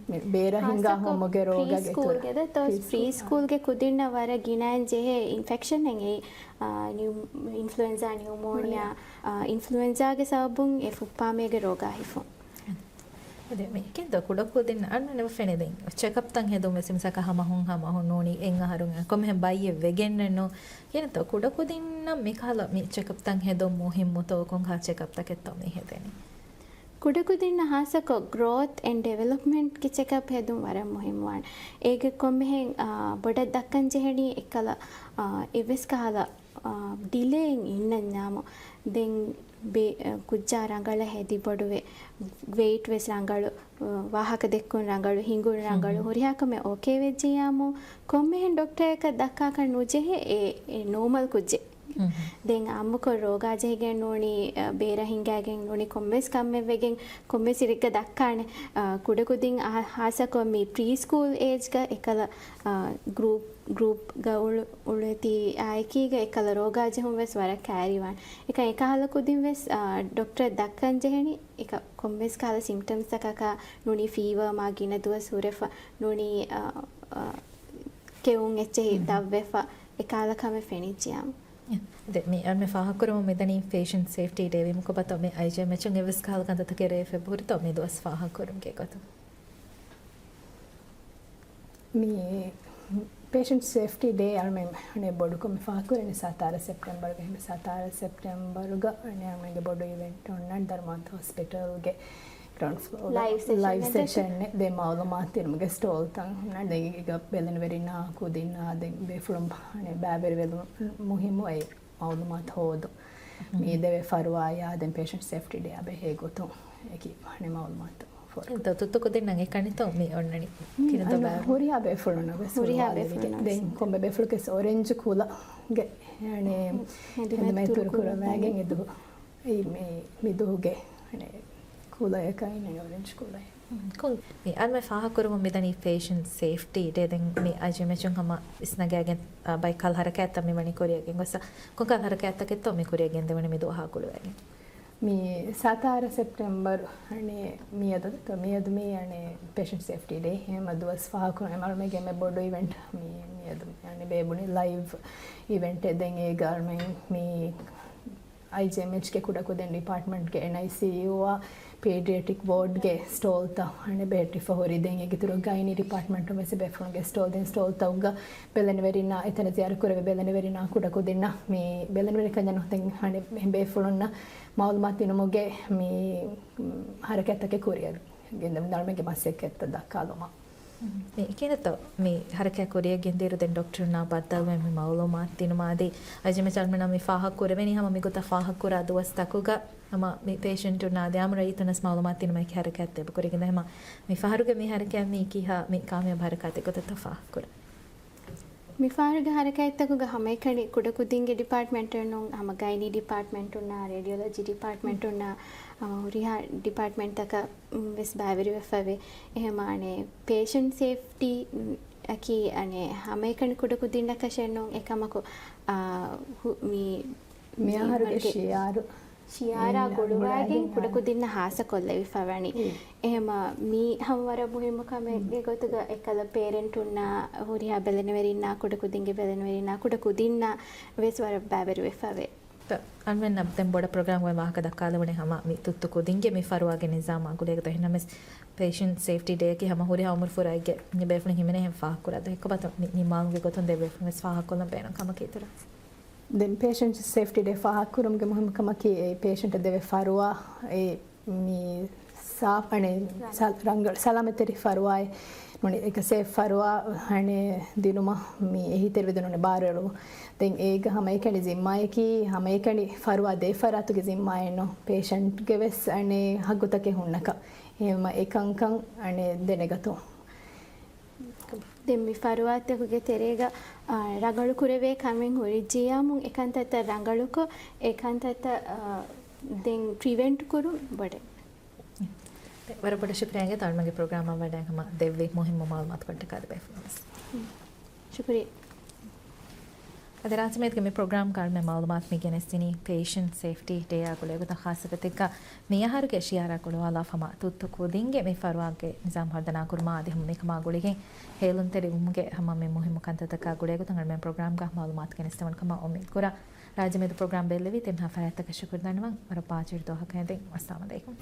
މި ބޭރަށް ހިނގާ ހަމަގެ ރޯގާގެ އިތުރަށް. ޕްރީ ސްކޫލްގެ ދެ ތޯ ޕްރީ ސްކޫލްގެ ކުދިންނަށް ވަރަށް ގިނައިން ޖެހޭ އިންފެކްޝަން އެއީ، އާ، ނިއު-، އިންފްލުއެންޒާ ނިއުމޯނިއާ، އާ، އިންފްލުއެންޒާގެ ސަބަބުން އެ ފުއްޕާމޭގެ ރޯގާ ހިފުން. އަދި މި ކިންތޯ ކުޑަކުދިން އަންނަނެވެ ފެނެދެން ޗެކަޕްތައް ހެދުން ވެސް މިސާކަށް ހަމަ ހުން ހަމަ ހުން ނޫނީ އެއް އަހަރު ކޮންމެހެން ބައްޔެއް ވެގެންނެއް ނޫން. ކިނިތޯ ކުޑަކުދިންނަށް މިކަހަލަ މި ޗެކަޕްތައް ހެދުން މުހިއްމުތޯ ކޮންކަހަލަ ޗެކަޕްތަކެއްތޯ މި ހެދެނީ؟ ކުޑަކުދިންނަށް ހާއްސަކޮށް ގްރޯތް އެންޑް ޑިވެލޮޕްމަންޓްގެ ޗެކަޕް ހެދުން ވަރަށް މުހިއްމުވާނެ. އޭގެ ކޮންމެހެން، އާ، ބޮޑަށް ދައްކަން ޖެހެނީ އެއްކަލަ، އާ، އެއްވެސް ކަހަލަ ޑިލޭއިން އިންނަންޏާމު، ދެން ބޭ-، ކުއްޖާ ރަނގަޅަށް ހެދި ބޮޑުވެ، ވެއިޓް ވެސް ރަނގަޅު، ވާހަކަ ދެއްކުން ރަނގަޅު، ހިނގުން ރަނގަޅު، ހުރިހާ ކަމެއް އޯކޭ ވެއްޖިއްޔާމު، ކޮންމެހެން ޑޮކްޓަރަކަށް ދައްކާކަށް ނުޖެހޭ، އެ، އެ ނޯމަލް ކުއްޖެއް. ދެން އާއްމުކޮށް ރޯގާ ޖެހިގެން ނޫނީ، އަ، ބޭރަށް ހިނގާގެން ނޫނީ ކޮންމެސް ކަމެއް ވެގެން ކޮންމެސް އިރެއްގަ ދައްކާނެ. އަ، ކުޑަކުދިން އަ-، ހާއްސަކޮށް މި ޕްރީ ސްކޫލް އޭޖްގަ އެކަލަ، އަ، ގްރޫޕް، ގްރޫޕްގަ އުޅު-، އުޅެތީ އާއެކީގަ އެކަލަ ރޯގާ ޖެހުން ވެސް ވަރަށް ކައިރިވާނެ. އެކަން އެކަހަލަ ކުދިން ވެސް، އަ، ޑޮކްޓަރަށް ދައްކަން ޖެހެނީ އެކަ ކޮންމެސް ކަހަލަ ސިމްޕްޓަމްސްތަކަކާ ނޫނީ ފީވަރ މާ ގިނަ ދުވަސް ހުރެފަ ނޫނީ، އަ، އަ، ކެއުން އެއްޗެހި ދަށްވެފަ އެކަހަލަ ކަމެއް ފެނިއްޖިއްޔާމު. ދެ، މި އަންމެ ފާހަގަކުރަމުން މިދަނީ ޕޭޝަންޓް ސޭފްޓީ ޑޭ ވީމަ ކޮބާތޯ މި އައިޖޭ މެޗުން އެއްވެސް ކަހަލަ ކަންތައްތަކެއް ރޭވިފަ ހުރިތޯ މި ދުވަސް ފާހަގަކުރުމުގެ ގޮތުން؟ މި ޕޭޝަންޓް ސޭފްޓީ ޑޭ އަޅުމެން ބޮޑުކޮށް މި ފާހަގަކުރަނީ ސަތާރަ ސެޕްޓެމްބަރުގަ. އެހެން ސަތާރަ ސެޕްޓެމްބަރުގަ އަޅުމެންގެ ބޮޑު އިވެންޓް އޮންނަން ދަރުމަތު ހޮސްޕިޓަލްގެ ގްރައުންޑް ފްލޯ ލައިވް ސެޝަން ލައިވް އެއް ސެޝަން ދެ މައުލޫމާތު ދިނުމުގެ ސްޓޯލްތައް ހުންނަ ދެން އޭގަ ބެލެނިވެރިންނާ ކުދިންނާ ދެން ބޭފުޅުން ބާ-، ބައިވެރިވެލުން މުހިއްމު އެ މައުލޫމާތު ހޯދުން. މީ ދެވޭ ފަރުވާޔާ ދެން ޕޭޝަންޓް ސޭފްޓީ ޑޭއާ ބެހޭ ގޮތުން އެކި މައުލޫމާތު ފޯރުކޮށް. ތު-، ތުއްތު ކުދިންނަށް އެކަނިތޯ މި އޮންނަނީ؟ ކިރިންތޯ ބައި ހުރިހާ ބޭފުޅުންނަށް ވެސް ހުރިހާ ބޭފުޅުންނަށް ދެން ކޮންމެ ބޭފުޅަކަސް އޮރެންޖް ކުލަގެ ހެދިމަތް ކުރުކުރައްވައިގެން އެ ދު-، އެ މި-، މި ދުވަހުގެ ކުލަޔަކަށް އިންނަނީ އޮރެންޖް ކުލައެއް. ކުން މި އަންމެ ފާހަގަކުރުމުން މިދަނީ ޕޭޝަންޓް ސޭފްޓީ ޑޭ. ދެން މި އައިޖޭ މެޗުން ހަމަ ވިސްނަގައިގެން، އާ، ބައެއް ކަހަލަ ހަރަކާތްތައް މި ވަނީ ކުރިއަށް ގެންގޮސް، ކޮން ކަހަލަ ހަރަކާތްތަކެއްތޯ މި ކުރިއަށް ގެންދެވުނީ މި ދުވަހާ ގުޅުވައިގެން؟ މި ސަތާރަ ސެޕްޓެމްބަރު، އަނެ، މިއަދު، މިއަދު މި، އަނެ، ޕޭޝަންޓް ސޭފްޓީ ޑޭ ހަމަ ދުވަސް ފާހަގަކުރުން އަޅުމެންގެ މި ބޮޑު އިވެންޓް މި، މިއަދު، އަނެ، ބޭއްވުނީ ލައިވް އިވެންޓެއް. ދެން އޭގަ އަޅުމެން މި އައިޖޭއެމްއެޗްގެ ކުޑަކުދިން ޑިޕާޓްމަންޓްގެ އެންއައިސީޔޫއާ ޕީޑިއެޓްރިކް ވޯޑްގެ ސްޓޯލްތައް އަނެ ބެހެއްޓިފަ ހުރި. ދެން އޭގެ އިތުރު ގައިނީ ޑިޕާޓްމަންޓުން ވެސް ބޭފުޅުންގެ ސްޓޯލް. ދެން ސްޓޯލްތަކުގަ ބެލެނިވެރިންނާ އެތަނަށް ޒިޔާރަތް ކުރެވޭ ބެލެނިވެރިންނާ ކުޑަކުދިންނަށް މި ބެލެނިވެރިކަންޏަށް ނުހުން އަނެ ބޭފުޅުންނަށް މައުލޫމާތު ދިނުމުގެ މި ހަރަކާތްތަކެއް ކުރިއަށް ގެންދަވަން އަޅުމެންގެ މަސައްކަތްތައް ދައްކާލުމަށް. މި ކިހިނެއްތޯ މި ހަރަކާތް ކުރިއަށް ގެންދިއިރު ދެން ޑޮކްޓަރުންނާ ބައްދަލުވެ މި މައުލޫމާތު ދިނުމާ އަދި އައިޖޭއެމްއެޗް އަޅުމެންނަށް މި ފާހަގަ ކުރެވެނީ ހަމަ މިގޮތަށް ފާހަގަ ކުރާ ދުވަސްތަކުގަ ހަމަ މި ޕޭޝަންޓުންނާ އަދި އާއްމު ރައްޔިތުންނަށް މައުލޫމާތު ދިނުމަކީ ހަރަކާތް ދެބަ ކުރިގެން ހަމަ މި ފަހަރުގެ މި ހަރަކާތް މީ ކިހާ މި ކާމިޔާބު ހަރަކާތެއް ގޮތަށް ފާހަގަ ކުރަން. މިފަހަރުގެ ހަރަކާތްތަކުގަ ހަމައެކަނި ކުޑަކުދިންގެ ޑިޕާޓްމަންޓުން ނޫން، ހަމަ ގައިނީ ޑިޕާޓްމަންޓުންނާ، ރޭޑިއޮލޮޖީ ޑިޕާޓްމަންޓުންނާ، ހަމަ ހުރިހާ ޑިޕާޓްމަންޓްތަކަށް ވެސް ބައިވެރިވެފަވޭ. އެހެމަ އަނެ ޕޭޝަންޓް ސޭފްޓީ އަކީ އަނެ ހަމައެކަނި ކުޑަކުދިންނަކަށެއް ނޫން އެކަމަކު، އާ، ހު-، މި މި އަހަރުގެ ޝިއާރު ޝިއާރާ ގުޅުވާގެން ކުޑަކުދިންނަށް ހާއްސަކޮށްލެވިފަވަނީ. އެހެމަ މީ ހަމަ ވަރަށް މުހިއްމު ކަމެއްގެ ގޮތުގަ އެކަލަ ޕޭރެންޓުންނާ ހުރިހާ ބެލެނިވެރިންނާ ކުޑަކުދިންގެ ބެލެނިވެރިންނާ ކުޑަކުދިންނާ ވެސް ވަރަށް ބައިވެރިވެފަވޭ. އަންމެންނަށް ދެން ބޮޑަށް ޕްރޮގްރާމްގައި ވާހަކަ ދައްކާލެވުނީ ހަމަ މި ތުއްތު ކުދިންގެ މި ފަރުވާގެ ނިޒާމާ ގުޅޭގޮތަށް. އެހެންނަމަވެސް ޕޭޝަންޓް ސޭފްޓީ ޑޭއަކީ ހަމަ ހުރިހާ އުމުރުފުރާއެއްގެ މި ބޭފުޅުން ހިމެނޭހެން ފާހަގަކުރާ ދުވަހެއް ކޮބާތޯ މި ނިންމާލުމުގެ ގޮތުން ދެ ބޭފުޅުން ވެސް ފާހަގަކޮށްލަން ބޭނުން ކަމަކީ އިތުރަށް. ދެން ޕޭޝަންޓް ސޭފްޓީ ޑޭ ފާހަގަކުރުމުގެ މުހިއްމު ކަމަކީ އެ ޕޭޝަންޓަށް ދެވޭ ފަރުވާ އެ މި ސާފް އަނެ ސަ-، ރަނގަޅު ސަލާމަތްތެރި ފަރުވާއެއް ނޫނީ އެކަ ސޭފް ފަރުވާ އަނެ ދިނުމަށް މި އެހީތެރިވެދިނުން ބާރުއެޅު. ދެން އޭގަ ހަމައެކަނި ޒިންމާއަކީ ހަމައެކަނި ފަރުވާ ދޭ ފަރާތުގެ ޒިންމާއެއް ނޫން. ޕޭޝަންޓްގެ ވެސް އަނެ ހައްގުތަކެއް ހުންނަކަ. އެހެމަ އެކަންކަން އަނެ ދެނެގަތު. ދެން މި ފަރުވާތަކުގެ ތެރޭގަ، އާ، ރަނގަޅު ކުރެވޭ ކަމެއް ހުރިއްޖިއްޔާމު އެކަންތައްތައް ރަނގަޅުކޮށް، އެކަންތައްތައް، އާ، ދެން ޕްރިވެންޓް ކުރުން ބޮޑެއް. ވަރަށް ބޮޑަށް ޝުކުރިއްޔާ އަޅުމެންގެ ޕްރޮގްރާމަށް ވަޑައި ހަމަ ދެއްވި މުހިއްމު މައުލޫމާތުކޮށްޓަކާ ދެ ބޭފުޅުން ވެސް. ޝުކުރިއްޔާ. އަދި ރާއްޖެމެދުގެ މި ޕްރޮގްރާމްގައި މި މައުލޫމާތު މި ގެނެސްދިނީ ޕޭޝަންޓް ސޭފްޓީ ޑޭއާ ގުޅޭގޮތަށް ޚާއްސަ ގޮތެއްގަ މި އަހަރުގެ ޝިއާރާ ގުޅުވާލާފަ ހަމަ ތުއްތު ކުދިންގެ މި ފަރުވާގެ ނިޒާމް ހަރުދަނާ ކުރުމާ އަދި ހަމަ މިކަމާ ގުޅިގެން ހޭލުންތެރިވުމުގެ ހަމަ މި މުހިއްމު ކަންތައްތަކާ ގުޅޭގޮތުން އަޅުމެން ޕްރޮގްރާމްގަ މައުލޫމާތު ގެނެސްދެވުނު ކަމަށް އުއްމީދު ކުރާ. ރާއްޖެމެދު ޕްރޮގްރާމް ބެއްލެވީ ތިން ހަ ފަރާތްތަކަށް ޝުކުރު ދަންނަވަން. ވަރަށް ބާޒީރު ދުވަހަކަށް އެދެން. އައްސަލާމު ޢަލައިކުމް.